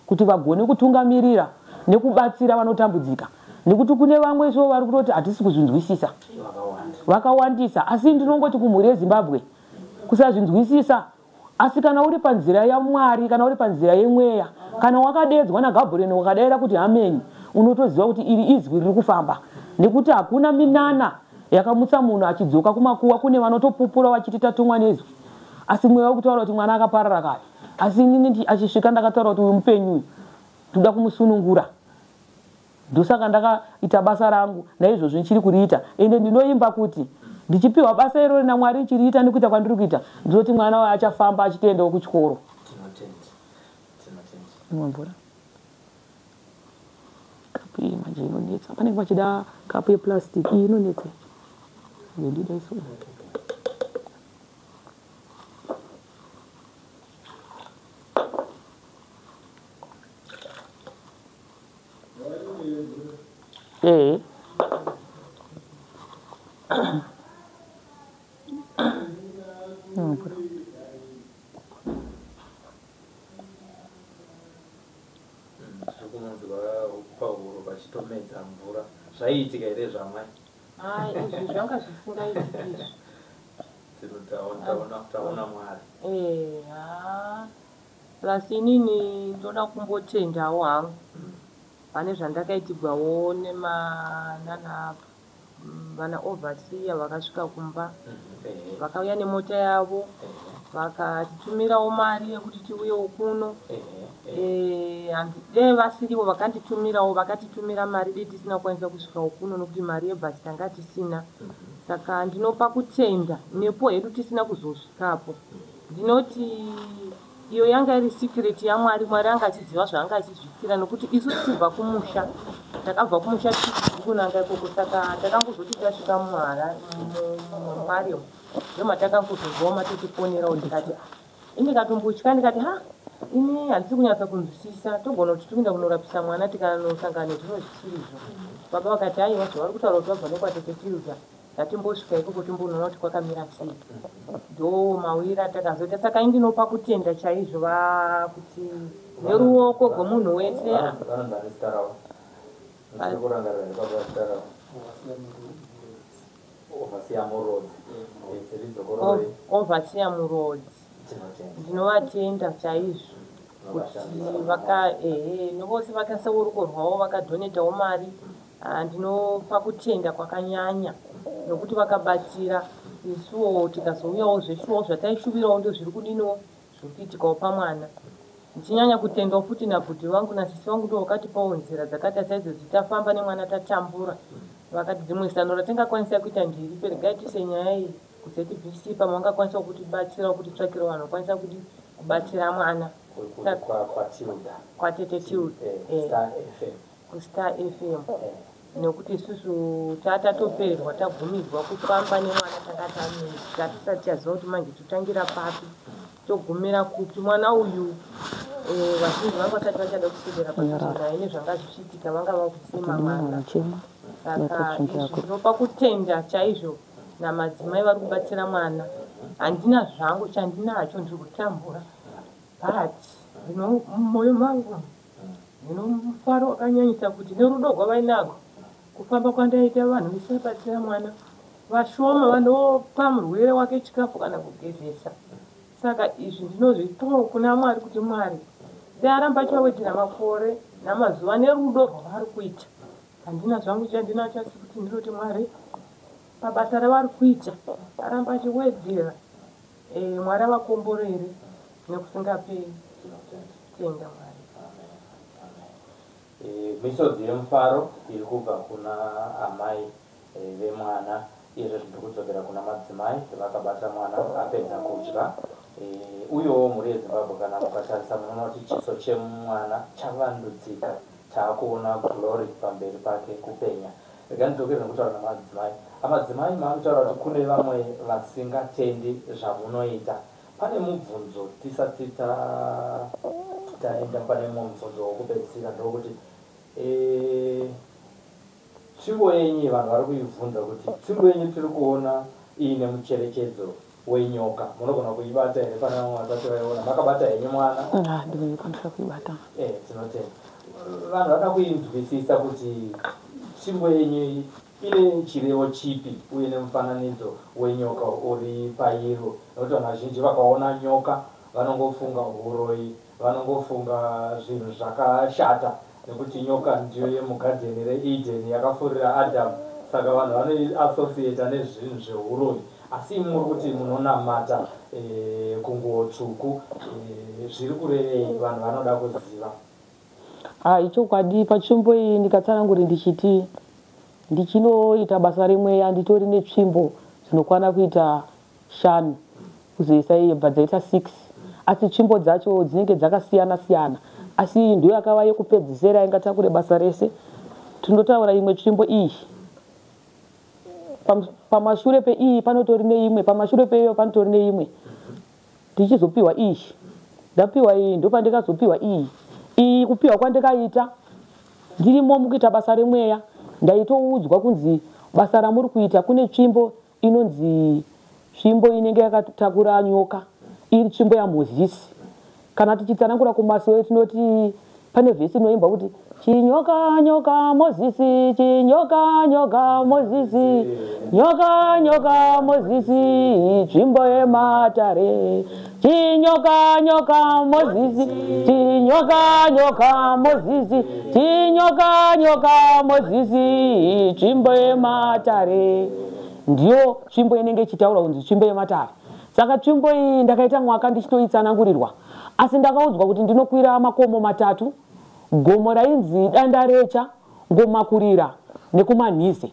kuti vagone kutungamirira nekubatsira vanotambudzika, nekuti kune vamwe so vari kutoti hatisi kuzvinzwisisa, vakawandisa. Asi ndinongoti kumhuri yeZimbabwe, kusazvinzwisisa, asi kana uri panzira yaMwari, kana uri panzira yemweya, kana wakadedzwa naGabhureni, wakadaira kuti ameni, unotoziva kuti iri izwi riri kufamba, nekuti hakuna minana yakamutsa munhu achidzoka kumakuwa. Kune vanotopupura vachiti tatumwa nezwi, asi mweya wekutaura kuti mwana akaparara kare. Asi inini achisvika ndakataura kuti uyu mupenyu, uyu ndoda kumusunungura. Ndosaka ndakaita basa rangu, naizvozvo ndichiri kuriita. Ende ndinoimba kuti ndichipiwa basa irori naMwari, ndichiriita nekuita kwandiri kuita, ndinoti mwana wayo achafamba achitoendawo kuchikoro. Imwe mvura, kapu iyi manje inonetsa, panenge pachida kapu yeplastic, iyi inonetsa, ndida iso. Ee, mvura. Tiri kumunzwa pahuro pachitomedza mvura. Zvaiitika here zvamai? Hai, izvi zvanga zvisingaitiki izvi. Taona Mwari. Eya, plus inini ndoda kumbotendawo hangu pane zvandakaitigwawo nemanana vana overseer vakasvika kumba, vakauya nemota yavo, vakatitumirawo mari yekuti tiuyewo kuno. Dei vasirivo vakanditumirawo, vakatitumira mari, dei tisina kukwanisa kusvikawo kuno nokuti mari yebhasi tanga tisina. Saka ndinopa kutenda nepo hedu tisina kuzosvikapo. Ndinoti iyo yanga iri secret yaMwari, Mwari anga achiziva zvaanga achizviitira, nokuti isu tichibva kumusha, takabva kumusha tichiri kunanga ikoko. Saka takangozoti tasvika muHarare umu, ndomatakangozobvawo matotifonerawo. Ndikati ini ndikatombotya, ndikati ha, ini handisi kunyatsa kunzwisisa, togona kuti tikuenda kunorapisa mwana tikanosangana nezvimwe zvisirizvo. Baba vakati aiwa, zvavari kutaura kuti vabva nekwatete Tilda, ngatimbosvika ikoko timbonoona kuti kwakamira sei. Ndo mawira atakazoita. Saka ini ndinopa kutenda chaizvo kuti neruoko rwemunhu wese. Vanonzi zita ravo? Ndiri kurangarira nepapa zita ravo. Overseer Murodzi. Ridzokororei. Overseer Murodzi. Tinotenda. Ndinovatenda chaizvo kuti vaka ehe, nevose vakaisa ruoko rwavo, vakadhonetawo mari. Ndinopa kutenda kwakanyanya nokuti vakabatsira isuwo tikazouyawo zveshuwawo zvataishuvirawo, ndo zviri kudiniwo, zviri kuitikawo pamwana. Ndichinyanya kutendawo futi nabhudhi vangu nasisi vangu, ndo vakatipawo nzira dzakaita saidzodzo. Tafamba nemwana, tatambura, vakati dzimwe zano ratingakwanisa kuita ndiripe, regai tiise nyaya iyi kuZBC, pamwe vangakwanisawo kutibatsirawo kutitsvakira vanhu vakwanisa kudi kubatsira mwana. KwaTilda. Kwatete Tilda. Star FM. KuStar FM, nekuti isusu tatatopererwa, tagumidzwa kufamba nemwana, tanga taneta, tisati chaziva kuti manje totangira papi, togumira kupi. Mwana uyu vazhinji vanga vasati vachada kuswedera padhuze naye nezvanga zvichiitika, vanga vakusema mwana. Saka izvi ndinopa kutenda chaizvo namadzimai vari kubatsira mwana. Handina zvangu chandinacho, ndiri kutambura, but ndino mumwoyo mangu ndino mufaro wakanyanyisa kuti nerudo rwavainarwo, kufamba kwandaita, vanhu vese vabatsira mwana vashoma vanopa murwere wake chikafu kana kugezesa. Saka izvi ndinozvipawo kuna Mwari kuti Mwari dai aramba achivawedzera makore namazuva nerudo rwavari kuita. Handina zvangu chandinacho, asi kuti ndinoti Mwari pabasa ravari kuita aramba achiwedzera. Mwari avakomborere nekusingaperi. Tenda Mwari. Misodzi yemufaro iri kubva kuna amai vemwana. Izvo zviri kudzokera kuna madzimai vakabata mwana apedza kudya. Uyewo mhuri yeZimbabwe, kana mukatarisa munoona kuti chiso chemwana chavandudzika, taakuona glory pamberi pake kupenya. Rega ndidzokere nekutaura namadzimai. Amadzimai, maakutaura kuti kune vamwe vasingatendi zvamunoita. Pane mubvunzo tisati taenda pane mumwe mubvunzo wokupedzisira, ndokuti tsvimbo yenyu, vanhu vari kuibvunza kuti tsvimbo yenyu tiri kuona iine mucherechedzo wenyoka, munogona kuibata here? Pane vamwe vasati vaiona, makabata henyu mwana. Ah, ndinokwanisa kuibata. Tinotenda. Vanhu vada kuinzwisisa kuti tsvimbo yenyu ine chirevo chipi uye nemufananidzo wenyoka uri pairo, nekuti vanhu vazhinji vakaona nyoka vanongofunga uroyi, vanongofunga zvinhu zvakashata, nekuti nyoka ndiyo yemugadheni reEden yakafurira Adhamu, saka vanhu vanoiassociata nezvinhu zveuroyi. Asi muri kuti munonamata kunguo tsvuku, zviri kurevei? Vanhu vanoda kuziva. Ha, ichokwadi, patsvimbo iyi ndikatsananguri ndichiti ndichinoita basa remweya, nditori netsvimbo dzinokwana kuita 5, kuzoisa iye bva dzaita 6, asi tsvimbo dzacho dzinenge dzakasiyana siyana, asi iyi ndiyo yakava yekupedzisira ingatakure basa rese. Tinotaura imwe tsvimbo iyi, pamashure peiyi panotori neimwe, pamashure peiyo panotori neimwe. Ndichizopiwa iyi, ndapiwa iyi, ndopandikazopiwa iyi. Iyi kupiwa kwandikaita ndirimo mukuita basa remweya, ndaitoudzwa kunzi basa ramuri kuita kune tsvimbo inonzi tsvimbo inenge yakatakura nyoka, iri tsvimbo yaMozisi. Kana tichitsanangura kumasowe tinoti Pane vhesi inoimba kuti chinyoka nyoka Mozisi, chinyoka nyoka Mozisi, nyoka nyoka Mozisi, tsvimbo yematare. Chinyoka nyoka Mozisi, chinyoka nyoka Mozisi, chinyoka nyoka Mozisi, tsvimbo yematare. Ndiyo tsvimbo inenge ichitaura kunzi tsvimbo yematare. Saka tsvimbo iyi ndakaita mwaka ndichitoitsanangurirwa, asi ndakaudzwa kuti ndinokwira makomo matatu, gomo rainzi Dandarecha, Ngomakurira nekuManhize.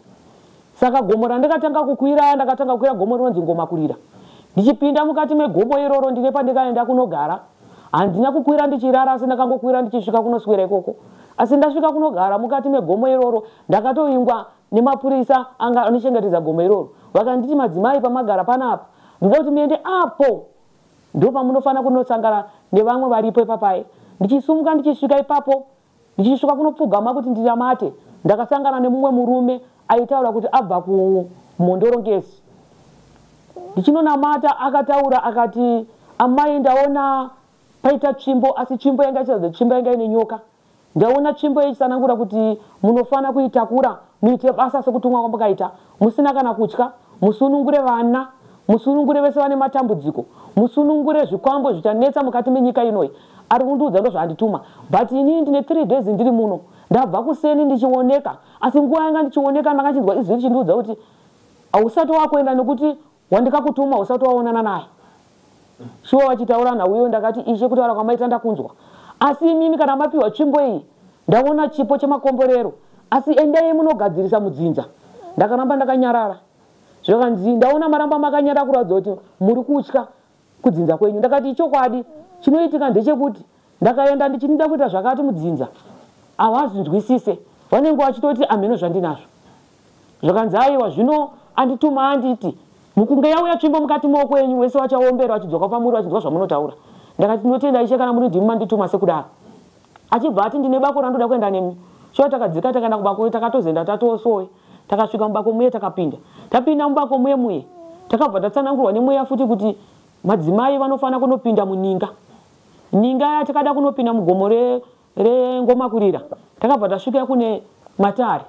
Saka gomo randakatanga kukwira, ndakatanga kukwira gomo rinonzi Ngomakurira. Ndichipinda mukati megomo iroro ndine pandikaenda kunogara. Handina kukwira ndichirara, asi ndakangokwira ndichisvika kunoswera ikoko. Asi ndasvika kunogara mukati megomo iroro, ndakatoingwa nemapurisa anga anochengetedza gomo iroro. Vakanditi, madzimai, pamagara panapa ndinoda kuti muende apo, ndopamunofanira kunosangana nevamwe varipo ipapai. Ndichisumuka ndichisvika ipapo, ndichisvika kunopfugama kuti ndinamate, ndakasangana nemumwe murume aitaura kuti abva kuMhondoro-Ngezi. Ndichinonamata akataura akati, amai, ndaona paita tsvimbo, asi tsvimbo yanga ichiratidza tsvimbo yanga ine nyoka. Ndaona tsvimbo ichitsanangura kuti munofanira kuitakura muite basa sekutumwa kwamukaita, musina kana kutya, musunungure vana, musunungure vese vane matambudziko, musunungure zvikwambo zvichanetsa mukati menyika inoyi. Ari kundiudza ndozvaandituma, but inini ndine 3 days ndiri muno. Ndabva kuseni ndichioneka, asi nguva yanga ndichioneka ndakachinzwa izwi richindiudza kuti hausati wakuenda nekuti wandikakutuma usati waonana naye. Shuwa vachitaura nhau ndakati, Ishe, kutaura kwamaita ndakunzwa, asi imimi kana mapiwa tsvimbo iyi, ndaona chipo chemakomborero, asi endai munogadzirisa mudzinza. Ndakaramba ndakanyarara. Zvakanzi, ndaona maramba makanyarara kuratidza kuti muri kutya kudzinza kwenyu. Ndakati, ichokwadi, chinoitika ndechekuti ndakaenda ndichida kuita zvakati mudzinza, havazinzwisise, vanenge vachitoti amheno zvandinazvo. Zvakanzi, aiwa, zvino andituma anditi mukunge yauya tsvimbo mukati maoko enyu, wese vachaombera vachidzoka pamuri vachinzwa zvamunotaura. Ndakati, ndinotenda Ishe kana muri ndimi mandituma sekudaro. Achibva ati, ndine bako randoda kuenda nemi. Shuwa takadzika takaenda kubako, takatozoenda tatosowe. Takasvika mubako muye, takapinda. Tapinda mubako muye muye, takabva tatsanangurwa nemweya futi kuti madzimai vanofanira kunopinda muninga. Ninga yatakada kunopinda mugomo reNgomakurira, takabva tasvika kune matare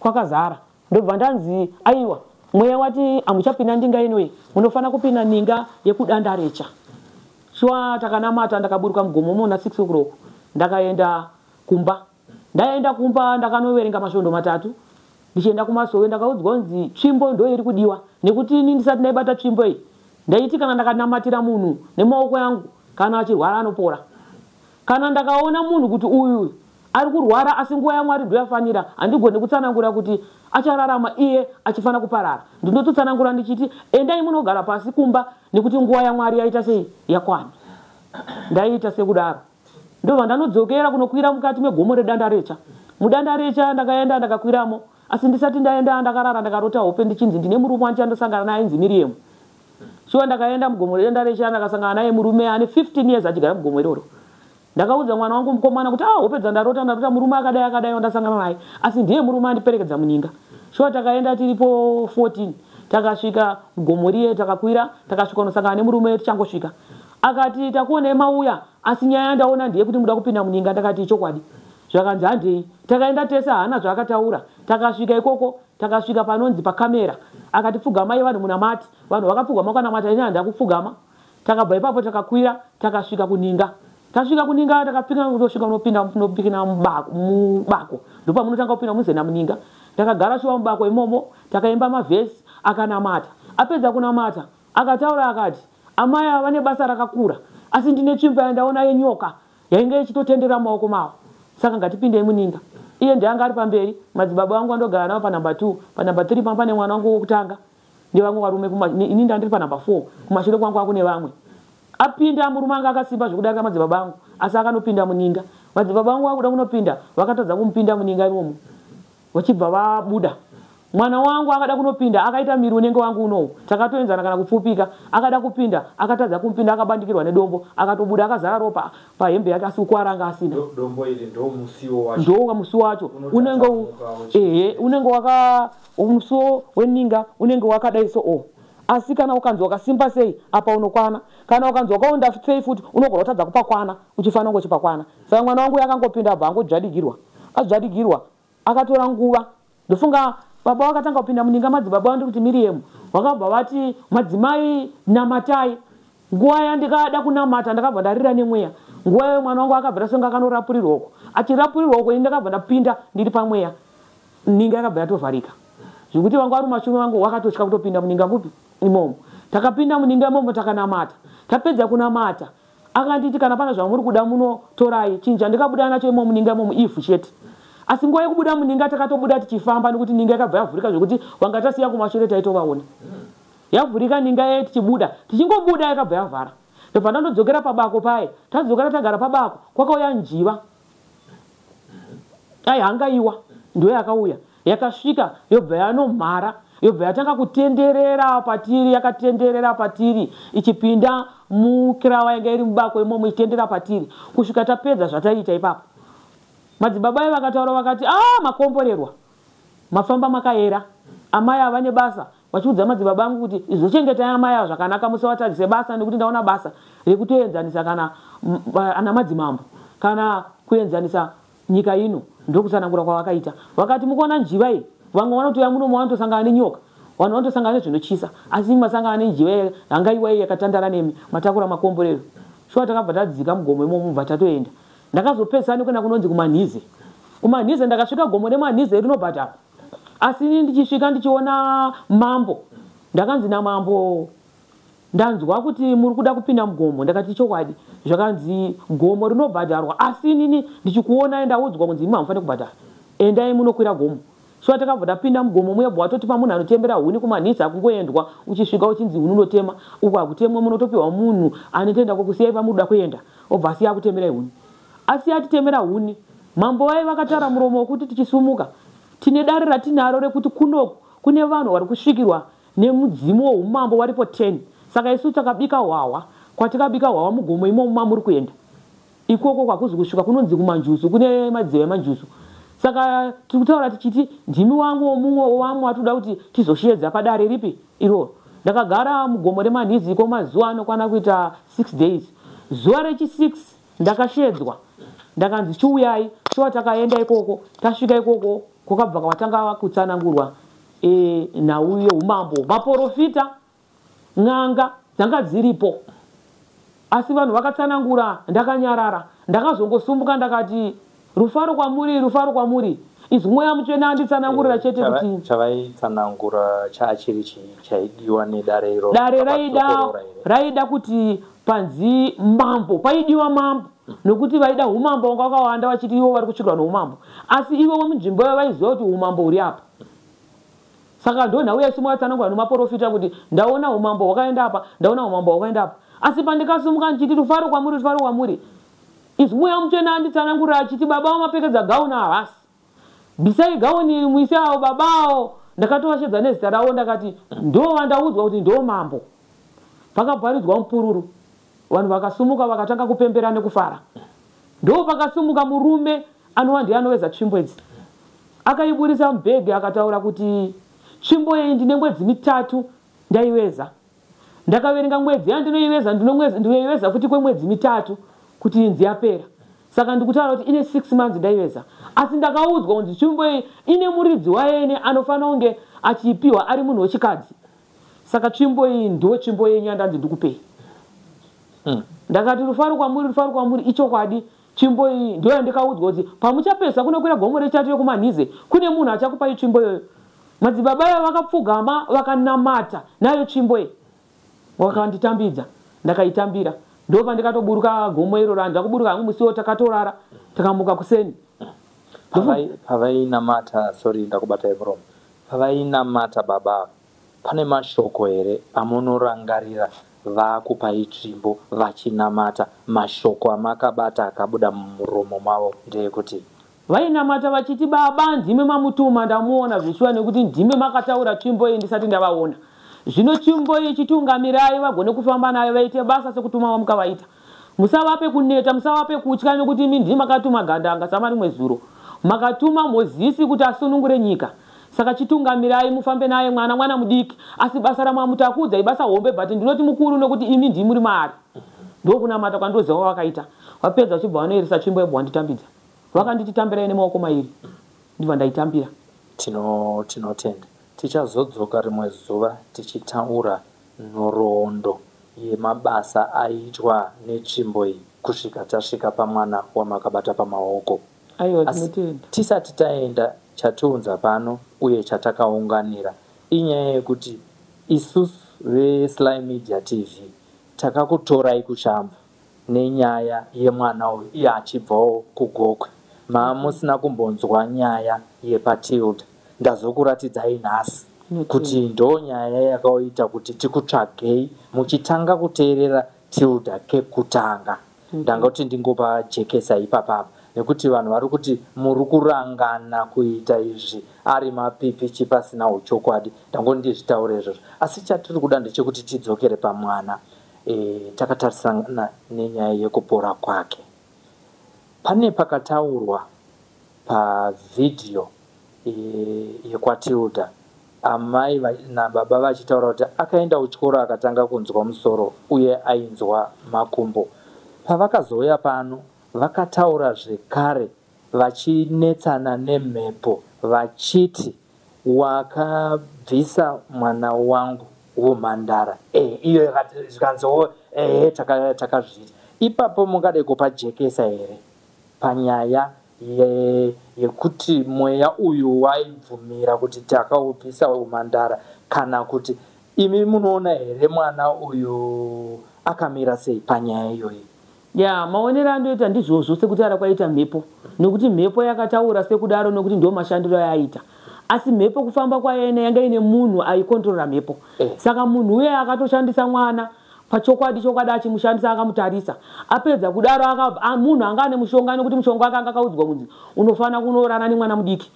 kwakazara. Ndobva ndanzi, aiwa, mweya wati hamuchapinda ndinga inoyi, munofanira kupinda ninga yekuDandarecha. Shuwa takanamata, ndakaburuka mugomo mona 6 o'clock, ndakaenda kumba. Ndaenda kumba ndakanoverenga masvondo matatu. Ndichienda kumasowe ndakaudzwa kunzi tsvimbo ndo iri kudiwa, nekuti ini ndisati ndaibata tsvimbo iyi ndaiti kana ndakanamatira munhu nemaoko yangu, kana achirwara anopora. Kana ndakaona munhu kuti uyu ari kurwara asi nguva yaMwari ndoyafanira, handigoni kutsanangura kuti achararama iye achifanira kuparara. Ndinototsanangura ndichiti endai munogara pasi kumba nekuti nguva yaMwari yaita sei, yakwana. Ndaiita sekudaro, ndobva ndanodzokera kunokwira mukati megomo reDandarecha. MuDandarecha ndakaenda ndakakwiramo, asi ndisati ndaenda ndakarara ndakarota hope ndichinzi ndine murume wandichandosangana naye ainzi Miriam. Shuwa ndakaenda mugomo reDandarecha, ndakasangana naye, murume ane 15 years achigara mugomo iroro. Ndakaudza mwana wangu mukomana kuti, ah, hope dzandarota, ndarota murume akadai akadai wandasangana naye, asi ndiye murume andiperekedza muninga. Shuwa takaenda tiripo 14, takasvika mugomo riye, takakwira, takasvika kunosangana nemurume. Tichangosvika akati, takuonai mauya, asi nyaya yandaona ndeyekuti muda kupinda muninga. Ndakati, chokwadi. Zvakanzi, handei. Takaenda tese, haana zvaakataura. Takasvika ikoko, takasvika panonzi pakamera. Akati, pfugamai vanhu munamati. Vanhu vakapfugama vakanamata, ini handina kupfugama. Takabva ipapo takakwira, takasvika kuninga. Tasvika kuninga takapinda kutosvika kunopinda kunopinda mubako, ndopamunotanga kupinda muzena muninga. Takagara shuwa mubako imomo, takaimba mavhesi, akanamata. Apedza kunamata akataura akati, amai ava vane basa rakakura, asi ndine tsvimbo yandaona yenyoka yainge ichitotendera mumaoko mavo, saka ngatipindei muninga. Iye ndianga ari pamberi, madzibaba vangu vandogara navo panhamba 2, panhamba 3 pamba pane mwana wangu wokutanga nevamwe varume, ini ndandiri panhamba 4, kumashure kwangu akune vamwe. Apinda, murume anga akasimba zvekudarika madzibaba angu, asi akanopinda muninga. Madzibaba angu akuda kunopinda, vakatadza kumupinda muninga imomo, vachibva vabuda. Mwana wangu akada kunopinda, akaita miri unenge wangu unowu, takatoenzana kana kupfupika. Akada kupinda, akatadza kumupinda, akabandikirwa nedombo, akatobuda akazara ropa pahembe yake, asi kukwara anga asina. Dombo iri ndo musiwo wacho? Ndo musiwo wacho. Unenge, ehe, unenge waka musuwo weninga unenge wakadai so o. Asi kana ukanzi wakasimba sei apa unokwana, kana ukanzi wakaonda sei futi unogona kutadza kupakwana, uchifanira kunge uchipakwana. Saka mwana wangu yakangopinda abva angodzvadigirwa, adzvadigirwa akatora nguva. Ndofunga baba vakatanga kupinda muninga madzibaba vandi kuti Miriam, vakabva vati madzimai namatai. Nguva yandikada kunamata ndakabva ndarira nemweya. Nguva iyo mwana wangu akabva tasonga akanorapurirwa uko, achirapurirwa uko ini ndakabva ndapinda ndiri pamweya, ninga yakabva yatovharika zvekuti vanga vari mumashure vangu vakatotya kutopinda muninga mupi imomo. Takapinda muninga imomo takanamata, tapedza kunamata akanditi kana pane zvamuri kuda munotorai. Chinhu chandikabuda nacho imomo muninga imomo ivhu chete. Asi nguva yekubuda muninga takatobuda tichifamba nekuti ninga yakabva yavhurika zvekuti vanga tasiya kumashure taitovaona. Yavhurika ninga yaye tichibuda, tichingobuda yakabva yavhara. Ndobva ndandodzokera pabako paye, tadzokera tagara pabako kwakauya njiva. Ai hangaiwa ndiyo yakauya, yakasvika yobva yanomhara, yobva yatanga kutenderera patiri, yakatenderera patiri ichipinda mukirawa yanga iri mubako imomo ichitendera patiri kusvika tapedza zvataiita ipapo. Madzibaba ayo vakataura vakati ah, makomborerwa, mafamba makaera, amai ava nebasa. Vachiudza madzibaba angu kuti izochengetai amai ava zvakanaka, musavatadzise basa nekuti ndaona basa rekutoenzanisa kana ana madzimambo kana kuenzanisa nyika ino. Ndokutsanangura kwavakaita, vakati mukuona njiva iyi, vamwe vanotouya muno vanotosangana nenyoka, vanhu vanotosangana nezvinotyisa, asi imi masangana nenjiva hangaiwa iyi yakatandara nemi, matakura makomborero. Shuwa takabva tadzika mugomo imomo mubva tatoenda. Ndakazopedzisa nekuenda kunonzi kuManhize. KuManhize ndakasvika gomo reManhize rinobhadharwa. Asi ini ndichisvika ndichiona mambo, ndakanzi namambo ndanzwa kuti muri kuda kupinda mugomo. Ndakati chokwadi, zvakanzi gomo rinobhadharwa, asi inini ndichikuonai ndaudzwa kunzi imi hamufaniri kubhadhara, endai munokwira gomo. Shuwa takabva tapinda mugomo muya, bva watotipa munhu anotembera huni kuManhize. Hakungoendwa uchisvika uchinzi huni unotema, uko hakutemwa, munotopiwa munhu anotoenda kokusiyai pamunoda kuenda, obva asiya akutemerai huni. Asiya atitemera huni, mambo vaye vakatara muromo wekuti tichisumuka tine dare ratinaro rekuti kunoku kune vanhu vari kusvikirwa nemudzimu weumambo varipo 10. Saka isu takabika hwahwa, kwatikabika hwahwa mugomo imomo mamuri kuenda ikoko kwakuzi kusvika kunonzi kumanjuzu, kune madziva emanjuzu. Saka tiri kutaura tichiti ndimi wangu womumwe wamwe watoda kuti tizoshedza padare ripi iroro. Ndakagara mugomo reManhizi iko mazuva anokwana kuita 6 days. Zuva rechi6 ndakashedzwa, ndakanzi chiuyai. Shuwa takaenda ikoko, tasvika ikoko kwakabva kwatanga kutsanangurwa nhau yeumambo. Maporofita, n'anga dzanga dziripo, asi vanhu vakatsanangura ndakanyarara. Ndakazongosumuka ndakati rufaro kwamuri, rufaro kwamuri. Izwi mweya mutsvene anditsanangurira chete kuti chavaitsanangura chaachiri chaidiwa nedare iro. Dare raida kuti panzi mambo, paidiwa mambo nokuti vaida umambo wanga wakawanda, vachiti ivo vari kusvikirwa noumambo, asi ivo vemunzvimbo ivo vaiziva kuti umambo huri apa. Saka ndo nhau yaisumuka yatsanangurwa nemaporofita kuti ndaona umambo hwakaenda apa, ndaona umambo hwakaenda apa. Asi pandikasumuka ndichiti rufaro kwamuri, rufaro kwamuri, izwi mweya mutsvene anditsanangurira achiti baba vamapfekedza gauni havasi, bvisai gauni iri muise avo baba avo. Ndakatovashedza nezita ravo, ndakati ndo vandaudzwa kuti ndo mambo. Pakabharidzwa mupururu, vanhu vakasumuka vakatanga kupembera nekufara. Ndo pakasumuka murume anova ndiye anoveza tsvimbo idzi, akaiburisa mubhegi akataura kuti tsvimbo iyi ndine mwedzi mitatu ndaiveza, ndakaverenga mwedzi yandinoiveza, ndinoiveza futi kwemwedzi mitatu kuti inzi yapera. Saka ndikutaura kuti ine 6 months ndaiveza, asi ndakaudzwa kunzi tsvimbo iyi ine muridzi wayo anofanira kunge achipiwa ari munhu wechikadzi. Saka tsvimbo iyi ndo tsvimbo yenyu yandanzi ndikupei. Ndakati rufaro kwamuri, rufaro kwamuri, ichokwadi tsvimbo iyi ndo yandikaudzwa kuti pamuchapesa kunokwira gomo rechitatu yekuManhize kune munhu achakupai tsvimbo iyoyo. Madzibaba aya vakapfugama vakanamata nayo tsvimbo iyi, vakanditambidza, ndakaitambira. Ndo pandikatoburuka gomo iroro, handina kuburuka hangu musiwo, takatorara takamuka kuseni. Pavainamata, sorry ndakubatai muromo, pavainamata baba, pane mashoko here amunorangarira vakupai tsvimbo vachinamata? Mashoko amakabata akabuda mumuromo mavo ndeyekuti vainamata vachiti baba ndimi mamutuma, ndamuona zvishuwa nekuti ndimi makataura tsvimbo iyi ndisati ndavaona. Zvino tsvimbo iyi chitungamirai vagone kufamba nayo vaite basa sekutuma vamukavaita. Musavape kuneta, musavape kutya nekuti imi ndimi makatuma gandanga samarimwe zuro. Makatuma Mozisi kuti asunungure nyika. Saka chitungamirai mufambe naye mwana, mwana mudiki. Asi basa ramamutakudza ibasa hombe, but ndinoti mukuru nekuti imi ndimi muri maari. Ndokunamata kwandoziva wakaita. Wapedza uchibva wanoeresa tsvimbo yebva wanditambidza. Vakanditi tambirai nemaoko mairi. Ndibva ndaitambira. Tinotenda. Tichazodzoka rimwe zuva tichitaura nhoroondo yemabasa aitwa netsvimbo iyi kusvika tasvika pamwana wamakabata pamaoko. Aiwa, tinotenda. Tisati taenda, chatiunza pano uye chatakaunganira inyaya yekuti isusu veSly Media TV takakutorai kuShamva nenyaya yemwana uyu iye achibvawo kuGokwe. Maamusina kumbonzwa nyaya yepaTilda. Ndazokuratidzai nhasi kuti ndo nyaya yakaita kuti tikutsvagei muchitanga kuteerera Tilda kekutanga. Ndangoti ndingopajekesa ipapapa nekuti vanhu vari kuti muri kurangana kuita izvi ari mapipi chipasina uchokwadi. Ndangoti ndizvitaure izvozvo. Asi chatiri kuda ndechekuti tidzokere pamwana takatarisana nenyaya yekupora kwake. Pane pakataurwa pavhidhiyo yekwaTilda amai nababa vachitaura kuti akaenda kuchikoro akatanga kunzwa musoro uye ainzwa makumbo. Pavakazouya pano vakataura zvekare vachinetsana nemhepo vachiti wakabvisa mwana wangu womhandara. Iyo zvikanziwo takazviita. Ipapo mungade kupajekesa here panyaya yekuti mweya uyu waibvumira kuti takaubvisa umhandara, kana kuti imi munoona here mwana uyu akamira sei panyaya iyoyi? Ya, maonero andoita ndizvozvo sekutaura kwaita mhepo, nekuti mhepo yakataura sekudaro nekuti ndo mashandiro ayaita. Asi mhepo kufamba kwayo yanga ine munhu aikontrora mhepo. Saka munhu uye akatoshandisa mwana pachokwadi chokwadi achimushandisa akamutarisa. Apedza kudaro munhu anga ane mushonga nekuti mushonga wake anga akaudzwa kunzi unofana kunorara nemwana mudiki.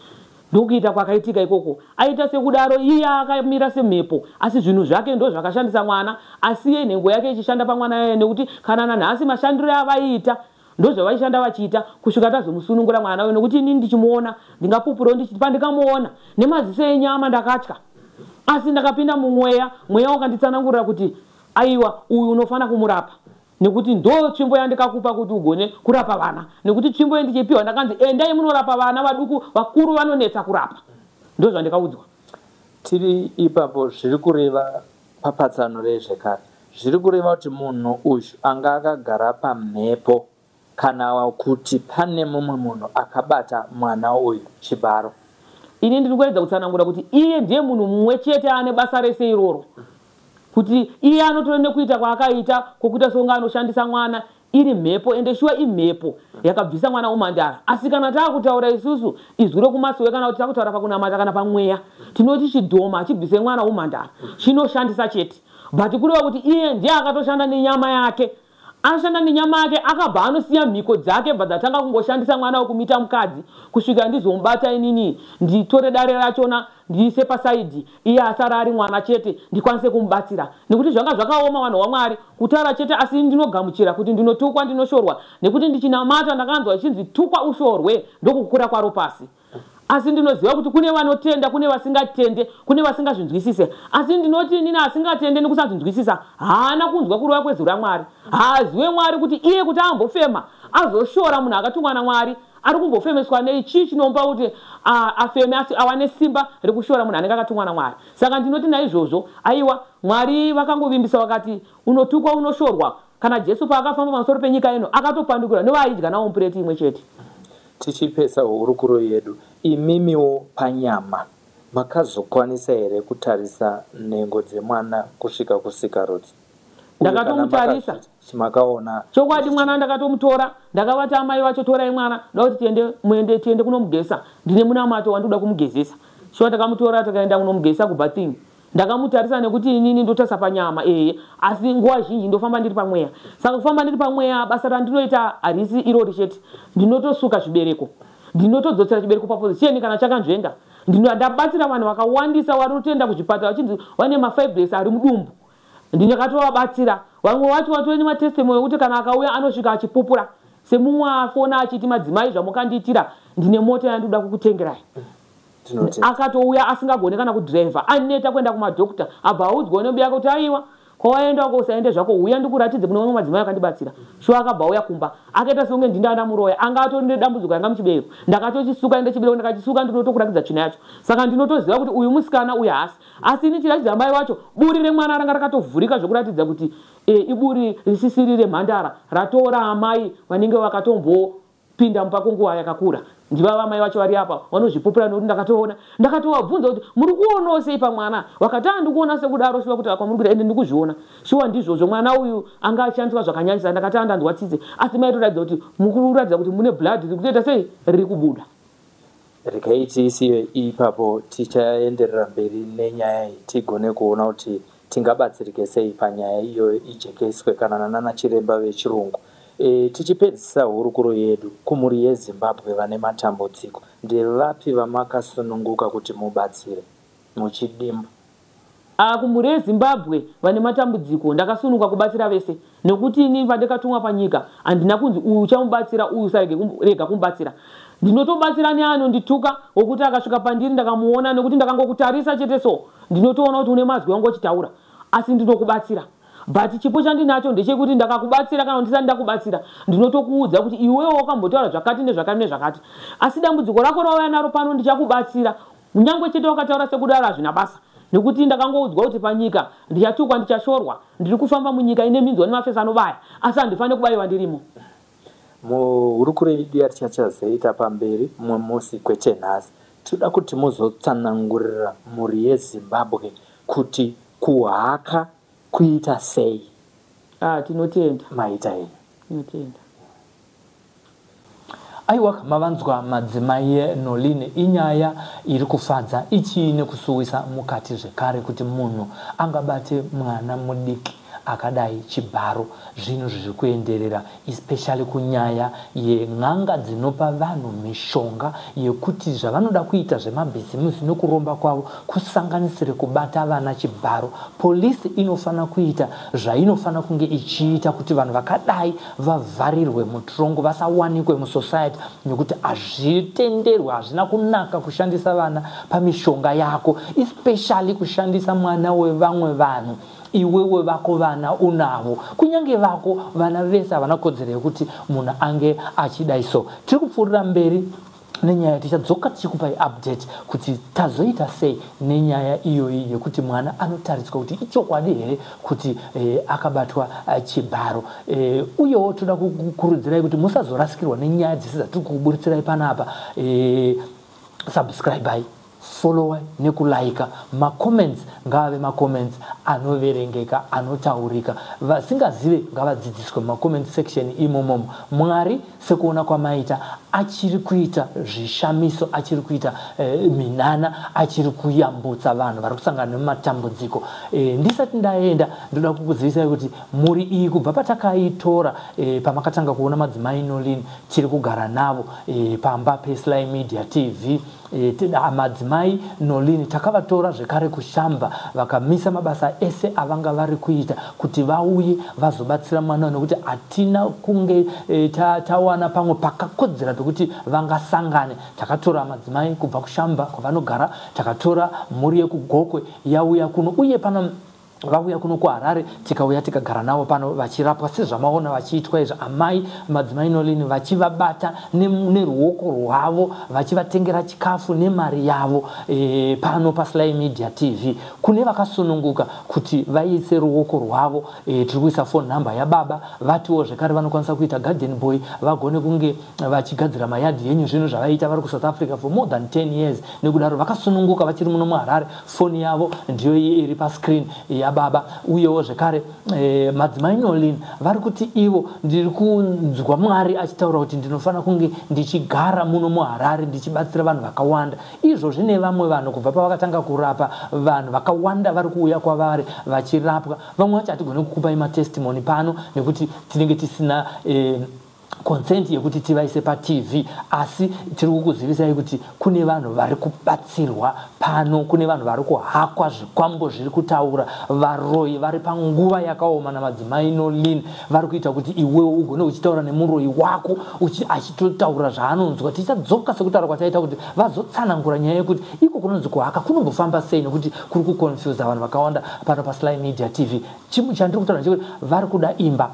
Ndokuita kwakaitika ikoko. Aita sekudaro iye akamira semhepo, asi zvinhu zvake ndo zvakashandisa mwana, asi iye nhengo yake ichishanda pamwana iye nekuti kana nanhasi mashandiro avaiita ndozvavaishanda vachiita kusvika tazomusunungura mwana uyu. Nekuti inini ndichimuona ndingapupurawo ndichiti pandikamuona nemaziso enyama ndakatya, asi ndakapinda mumweya, mweya wakanditsanangurira kuti aiwa uyu unofana kumurapa nekuti ndo tsvimbo yandikakupa kuti ugone kurapa vana, nekuti tsvimbo yendichipiwa ndakanzi endai munorapa vana vaduku, vakuru vanonetsa kurapa. Ndo zvandikaudzwa. Tiri ipapo zviri kureva papatsano rezvekare, zviri kureva kuti munhu uyu anga akagara pamhepo kana kuti pane mumwe munhu akabata mwana uyu chibharo. Ini ndiri kuedza kutsanangura kuti iye ndiye munhu mumwe chete ane basa rese iroro, kuti iye anotora nekuita kwaakaita kwokuita songa anoshandisa mwana iri mhepo, ende shuwa imhepo yakabvisa mwana umhandara. Asi kana taakutaura isusu izwi rokumasowe kana kuti taakutaura pakunamata kana pamweya, tinoti chidhoma chibvise mwana umhandara chinoshandisa chete, but kureva kuti iye ndiye akatoshanda nenyama yake. Ashanda nenyama yake akabva anosiya mhiko dzake bva dzatanga kungoshandisa mwana wekumuita mukadzi kusvika ndizomubata inini nditore dare rachona ndiise pasaidhi, iye asara ari mwana chete ndikwanise kumubatsira. Nekuti zvanga zvakaoma vanhu vaMwari kutaura chete, asi ndinogamuchira kuti ndinotukwa ndinoshorwa, nekuti ndichinamata ndakanzwa chinzi tukwa ushorwe ndokukura kwaro pasi. Asi ndinoziva kuti kune vanotenda, kune vasingatende, kune vasingazvinzwisise. Asi ndinoti inini asingatende nekusazvinzwisisa haana kunzwa kurova kwezwi raMwari. Haaziwe Mwari kuti iye kuti ambofema azoshora munhu akatumwa naMwari ari kumbofemeswa nei, chii chinomba kuti afeme asi awane simba rekushora munhu anenge akatumwa naMwari. Saka ndinoti naizvozvo aiwa Mwari vakangovimbisa vakati unotukwa unoshorwa. Kana Jesu paakafamba pamusoro penyika ino akatopandukira nevaidya navo mupureti imwe chete. Tichipesa hurukuro yedu, imimiwo panyama makazokwanisa here kutarisa nhengo dzemwana kusvika kusikarudzi? Ndakatomutarisa. Makaona chokwadi mwana ndakatomutora, ndakavati amai vacho torai mwana ndoda kuti tiende muende tiende kunomugesa, ndine munamato wandinoda kumugezesa. Shuwa ndakamutora takaenda kunomugesa kubathing. Ndakamutarisa nekuti inini ndotarisa panyama ehe, asi nguva zhinji ndofamba ndiri pamweya. Saka kufamba ndiri pamweya basa randinoita harisi irori chete, ndinotosuka zvibereko, ndinotodzosera chibereko paposition kana chakanzvenga. Ndabatsira vanhu vakawandisa vari kutoenda kuzvipatara vachinzi vane mafibres ari mudumbu, ndakatovabatsira. Vamwe vacho vatori nematestimony ekuti kana akauya anosvika achipupura, semumwe afona achiti madzimai zvamukandiitira ndine mota yandinoda kukutengerai. Akatouya asingagone kana kudhiraivha, aneta kuenda kumadhokta, abva audzwa nembuya yake kuti aiwa, kwawaenda uko usaende zvako, uya ndikuratidze kune vamwe madzimai akandibatsira. Shuwa akabva auya kumba akaita sekunge ndinda ndamuroya, anga atori nedambudziko ranga muchibereko. Ndakatochisuka ende chibereko ndakachisuka, ndinotokuratidza tsvina yacho. Saka ndinotoziva kuti uyu musikana uyu haasi. Asi ini chiratidza mai vacho buri remwana ranga rakatovhurika zvekuratidza kuti iburi risisiri remhandara, ratora amai vanenge vakatombopinda mumba kwenguva yakakura. Ndivava mai vacho vari apa vanozvipupura nekuti ndakatoona, ndakatovabvunza kuti muri kuonawo sei pamwana, vakati ah ndikuona sekudaro shuwa kuti kwamuri kuita ende ndikuzviona shuwa ndizvozvo, mwana uyu anga achishandiswa zvakanyanyisa. Ndakati ah ndanzwa tsitsi, asi maitoratidza kuti mukuratidza kuti mune blood riri kutoita sei riri kubuda. Regai tiisiye ipapo, tichaenderera mberi nenyaya iyi tigone kuona kuti tingabatsirike sei panyaya iyoyo ijekeswe kana nanana chiremba vechirungu. Tichipedzisa hurukuro yedu, kumhuri yeZimbabwe vane matambudziko, ndevapi vamakasununguka kuti mubatsire? Muchidimbu. Kumhuri yeZimbabwe vane matambudziko, ndakasununguka kubatsira vese nekuti ini pandakatumwa panyika handina kunzi uyu uchamubatsira uyu usarege kumubatsira. Ndinotobatsira neanondituka wokuti akasvika pandiri ndakamuona nekuti ndakangokutarisa chete so ndinotoona kuti une mazwi wangu uchitaura, asi ndinokubatsira. But chipo chandinacho ndechekuti ndakakubatsira kana ndisati ndakubatsira ndinotokuudza kuti iwewe wakambotaura zvakati nezvakati nezvakati, asi dambudziko rako rauya naro pano ndichakubatsira. Nyangwe chete wakataura sekudaro hazvina basa nekuti ndakangoudzwa kuti panyika ndichatukwa, ndichashorwa, ndiri kufamba munyika ine minzwa nemafesi anobaya, asi handifaniri kubayiwa ndirimo. Muhurukuro yedu yatichachazoita pamberi mumwe musi kwete nhasi, tinoda kuti muzotsanangurira mhuri yeZimbabwe kuti kuhaka kuita sei. Tinotenda. Maita henyu. Tinotenda. Aiwa, mavanzwa madzimai Noline, inyaya iri kufadza ichiine kusuwisa mukati zvekare kuti munhu angabate mwana mudiki akadai chibharo. Zvinhu zviri kuenderera especially kunyaya yen'anga dzinopa vanhu mishonga yekuti zvavanoda kuita zvemabhizimusi nekuromba kwavo kusanganisire kubata vana chibharo. Polisi inofana kuita zvainofana kunge ichiita kuti vanhu vakadai vavharirwe mutirongo, vasawanikwe musociety, nekuti hazvitenderwe, hazvina kunaka kushandisa vana pamishonga yako, especially kushandisa mwana wevamwe vanhu. Iwewe vako vana unavo, kunyange vako vana vese havana kodzero yekuti munhu ange achidai. So tiri kupfuurira mberi nenyaya, tichadzoka tichikupai update kuti tazoita sei nenyaya iyoyi yekuti mwana anotariswa kuti ichokwadi here kuti akabatwa chibharo. Uyewo toda kukurudzirai kuti musazorasikirwa nenyaya dzese dzatiri kukuburitsirayi panapa. Subscribe, follow nekulaika. Macomments ngaave macomments anoverengeka, anotaurika. Vasingazive ngavadzidziswe mumacomment section imomomo. Mwari sekuona kwamaita achiri kuita zvishamiso, achiri kuita minana, achiri kuyambutsa vanhu vari kusangana nematambudziko. Ndisati ndaenda ndoda kukuzivisai kuti mhuri iyi kubva patakaitora, pamakatanga kuona madzimai Noline, tiri kugara navo pamba peSly Media TV. Madzimai Noline takavatora zvekare kushamba, vakamisa mabasa ese avanga vari kuita kuti vauye vazobatsira mwana, nekuti hatina kunge tawana pamwe pakakodzera pekuti vangasangane. Takatora madzimai kubva kushamba kwavanogara, takatora mhuri yekuGokwe yauya kuno, uye pano vauya kuno kuHarare, tikauya tikagara navo pano vachirapwa sezvamaona vachiitwa izvi. Amai madzimai Noline vachivabata neruoko rwavo, vachivatengera chikafu nemari yavo pano paSly Media TV. Kune vakasununguka kuti vaise ruoko rwavo, tiri kuisa phone number yababa. Vatiwo zvekare vanokwanisa kuita garden boy, vagone kunge vachigadzira mayadhi yenyu, zvinhu zvavaita vari kuSouth Africa for more than 10 years. Nekudaro vakasununguka vachiri muno muHarare, foni yavo ndiyo iri pascreen yababa. Uyewo zvekare madzimai Noline vari kuti ivo ndiri kunzwa Mwari achitaura kuti ndinofanira kunge ndichigara muno muHarare ndichibatsira vanhu vakawanda. Izvozvi nevamwe vanhu kubva pavakatanga kurapa vanhu vakawanda vari kuuya kwavari vachirapwa. Vamwe vacho hatigone kukupai matestimony pano nekuti tinenge tisina Consent yekuti tivaise paTV, asi tiri kukuzivisai kuti kune vanhu vari kubatsirwa pano, kune vanhu vari kuhakwa zvikwambo zviri kutaura, varoyi vari panguva yakaoma namadzimai Nolin vari kuita kuti iwewo ugone uchitaura nemuroyi wako achitotaura zvaanonzwa. Tichadzoka sekutaura kwataita kuti vazotsanangura nyaya yekuti iko kunonzi kuhaka kunombofamba sei, nekuti kuri kuconfusa vanhu vakawanda pano paSly Media TV. Chimwe chandiri kutaura ndechekuti vari kuda imba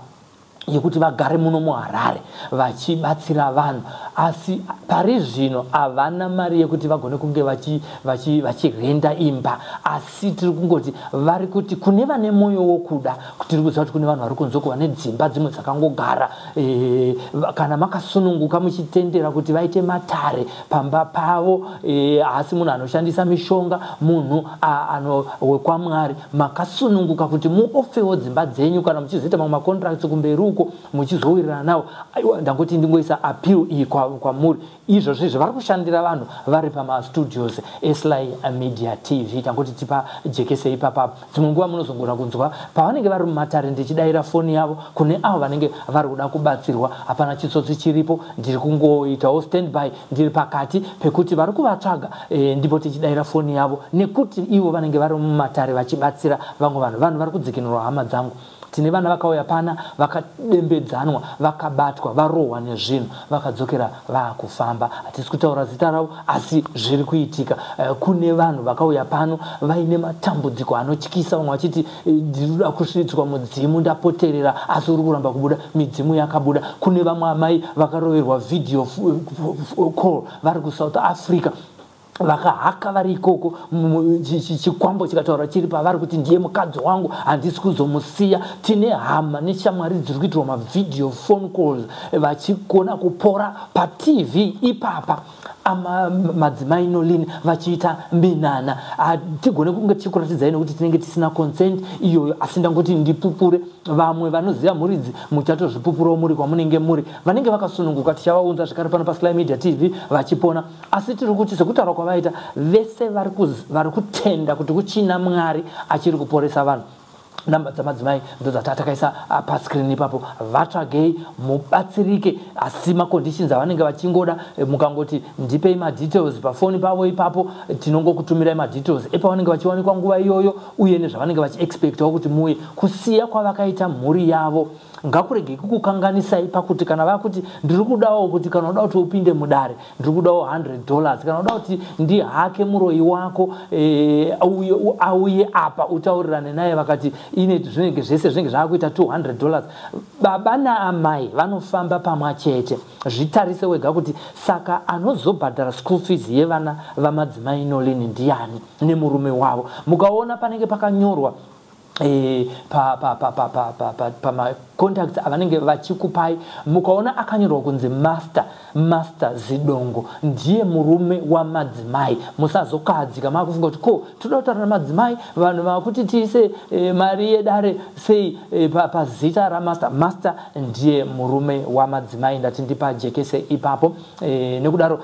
yekuti vagare muno muHarare vachibatsira vanhu, asi pari zvino havana mari yekuti vagone kunge vachirenda imba. Asi tiri kungoti vari kuti kune vane mwoyo wokuda, tiri kuziva kuti kune vanhu vari kunze uko vane dzimba dzimwe dzakangogara, kana makasununguka muchitendera kuti vaite matare pamba pavo, haasi munhu anoshandisa mishonga, munhu wekwaMwari, makasununguka kuti muofewo dzimba dzenyu kana muchizoita mamwe macontracts kumberi uko muchizowirirana nawo. Aiwa, ndangoti ndingoisa appeal iyi kwamuri. Izvozvo izvo vari kushandira vanhu vari pamastudios eSly Media TV. Tangoti tipajekese ipapapo. Dzimwe nguva munozongona kunzwa pavanenge vari mumatare ndichidayira foni yavo kune avo vanenge vari kuda kubatsirwa. Hapana chitsotsi chiripo, ndiri kungoitawo standby, ndiri pakati pekuti vari kuvatsvaga, ndipo tichidayira foni yavo nekuti ivo vanenge vari mumatare vachibatsira vamwe vanhu. Vanhu vari kudzikinurwa, hama dzangu. Tine vana vakauya pana vakadembedzanwa, vakabatwa, varohwa nezvinhu, vakadzokera vaakufamba. Hatisi kutaura zita ravo, asi zviri kuitika. Kune vanhu vakauya pano vaine matambudziko anotyisa, vamwe vachiti, "Ndinoda kusvitswa mudzimu, ndapoterera asi uri kuramba kubuda." Midzimu yakabuda. Kune vamwe amai vakaroverwa video call vari kuSouth Africa, vakahaka vari ikoko, chikwambo chikataura chiri pavari kuti, "Ndiye mukadzi wangu, handisi kuzomusiya." Tine hama neshamwari dziri kuitirwa mavideo phone calls vachigona kupora paTV ipapa, ama madzimai Nolini vachiita minana. Hatigone kunge tichikuratidzai nekuti tinenge tisina consent iyoyo, asi ndangoti ndipupure. Vamwe vanoziva mhuridzi muchatozvipupurawo muri kwamunenge muri. Vanenge vakasununguka tichavaunza zvekare pano paSly Media TV vachipona. Asi tiri kuti sekutaura kwavaita vese vari kutenda kuti kuchina Mwari achiri kuporesa vanhu, namba dzamadzimai ndo dzatakaisa pascreen ipapo. Vatsvagei mubatsirike, asi maconditions avanenge vachingoda, mukangoti ndipei madetails pafoni pavo ipapo, tinongokutumirai madetails epavanenge vachiwanikwa nguva iyoyo uye nezvavanenge vachiexpectawo kuti muuye. Kusiya kwavakaita mhuri yavo ngakurege kukukanganisai pakuti kana vakuti ndiri kudawo kuti kana uda kuti upinde mudare ndiri kudawo $100, kana uda kuti ndihake muroyi wako, auye apa utaurirane naye, vakati ine zvinenge zvese zvinenge zvaakuita $200. Baba naamai vanofamba pamwe chete. Zvitarise wega kuti saka anozobhadhara school fees yevana vamadzimai Nolini ndiani nemurume wavo? Mukaona panenge pakanyorwa pamacontacts avanenge vachikupai, mukaona akanyorwa kunzi Master Zidongo, ndiye murume wamadzimai. Musazokahadzika maakufunga kuti ko toda kutaura namadzimai, vanhu vakuti tiise mari yedare sei pazita raMaster. Master ndiye murume wamadzimai. Ndati ndipajekese ipapo. Nekudaro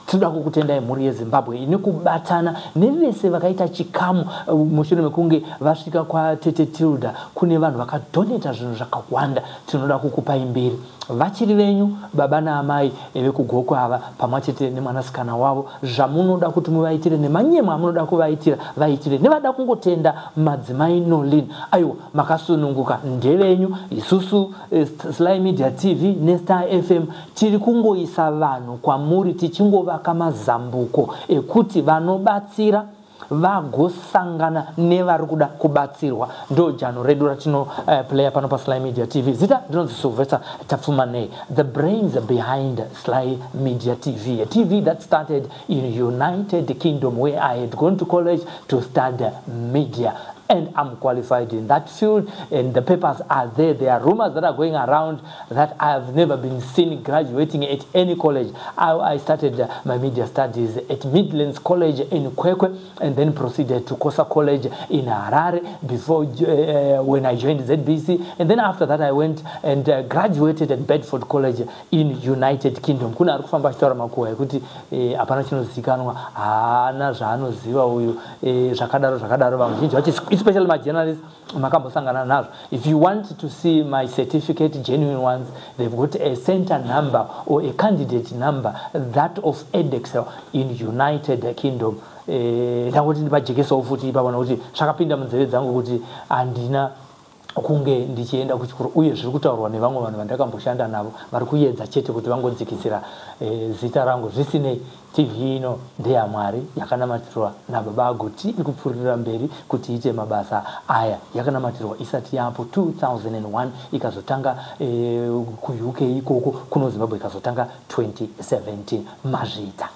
tinoda kukutendai mhuri yeZimbabwe nekubatana nevese vakaita chikamu mushure mekunge vasvika kwatete Tilda. Kune vanhu vakadonata zvinhu zvakawanda. Tinoda kukupai mbiri. Vachiri venyu baba naamai vekuGokwe ava pamwe chete nemwanasikana wavo. Zvamunoda kuti muvaitire nemanyemo amunoda kuvaitira, vaitire. Nevada kungotenda madzimai Nolin, aiwa, makasununguka, ndevenyu. Isusu Sly Media TV neStar FM tiri kungoisa vanhu kwamuri, tichingovaka mazambuko ekuti vanobatsira vagosangana nevari kuda kubatsirwa. Ndo jano redu ratinoplaya pano paSly Media TV. Zita ndinonzi Sylvester Tapfumanei, the brains behind Sly Media TV, a TV that started in United Kingdom, where I had gone to college to study media, and I'm qualified in that field, and the papers are there. There are rumors that are going around that I have never been seen graduating at any college. I started my media studies at Midlands College in Kwekwe and then proceeded to Kosa College in Harare before when I joined ZBC. And then after that, I went and graduated at Bedford College in United Kingdom. Kuna ari kufamba achitaura makuhwa ekuti hapana chinozivikanwa, haana zvaanoziva uyu, zvakadaro zvakadaro. Vazhinji vachi Especially majournalist makambosangana nazvo. If you want to see my certificate, genuine ones, they've got a center number or a candidate number, that of Edexcel in United Kingdom. Ndangoti ndipajekesawo futi ipapo nokuti zvakapinda munzeve dzangu kuti handina kunge ndichienda kuchikoro, uye zviri kutaurwa nevamwe vanhu vandakamboshanda navo vari kuedza chete kuti vangodzikisira zita rangu. Zvisinei, TV ino ndeyaMwari, yakanamatirwa nababa Agoti, iri kupfuurira mberi kuti iite mabasa aya. Yakanamatirwa isati yapo 2001, ikazotanga kuUK ikoko, kuno Zimbabwe ikazotanga 2017. Mazviita.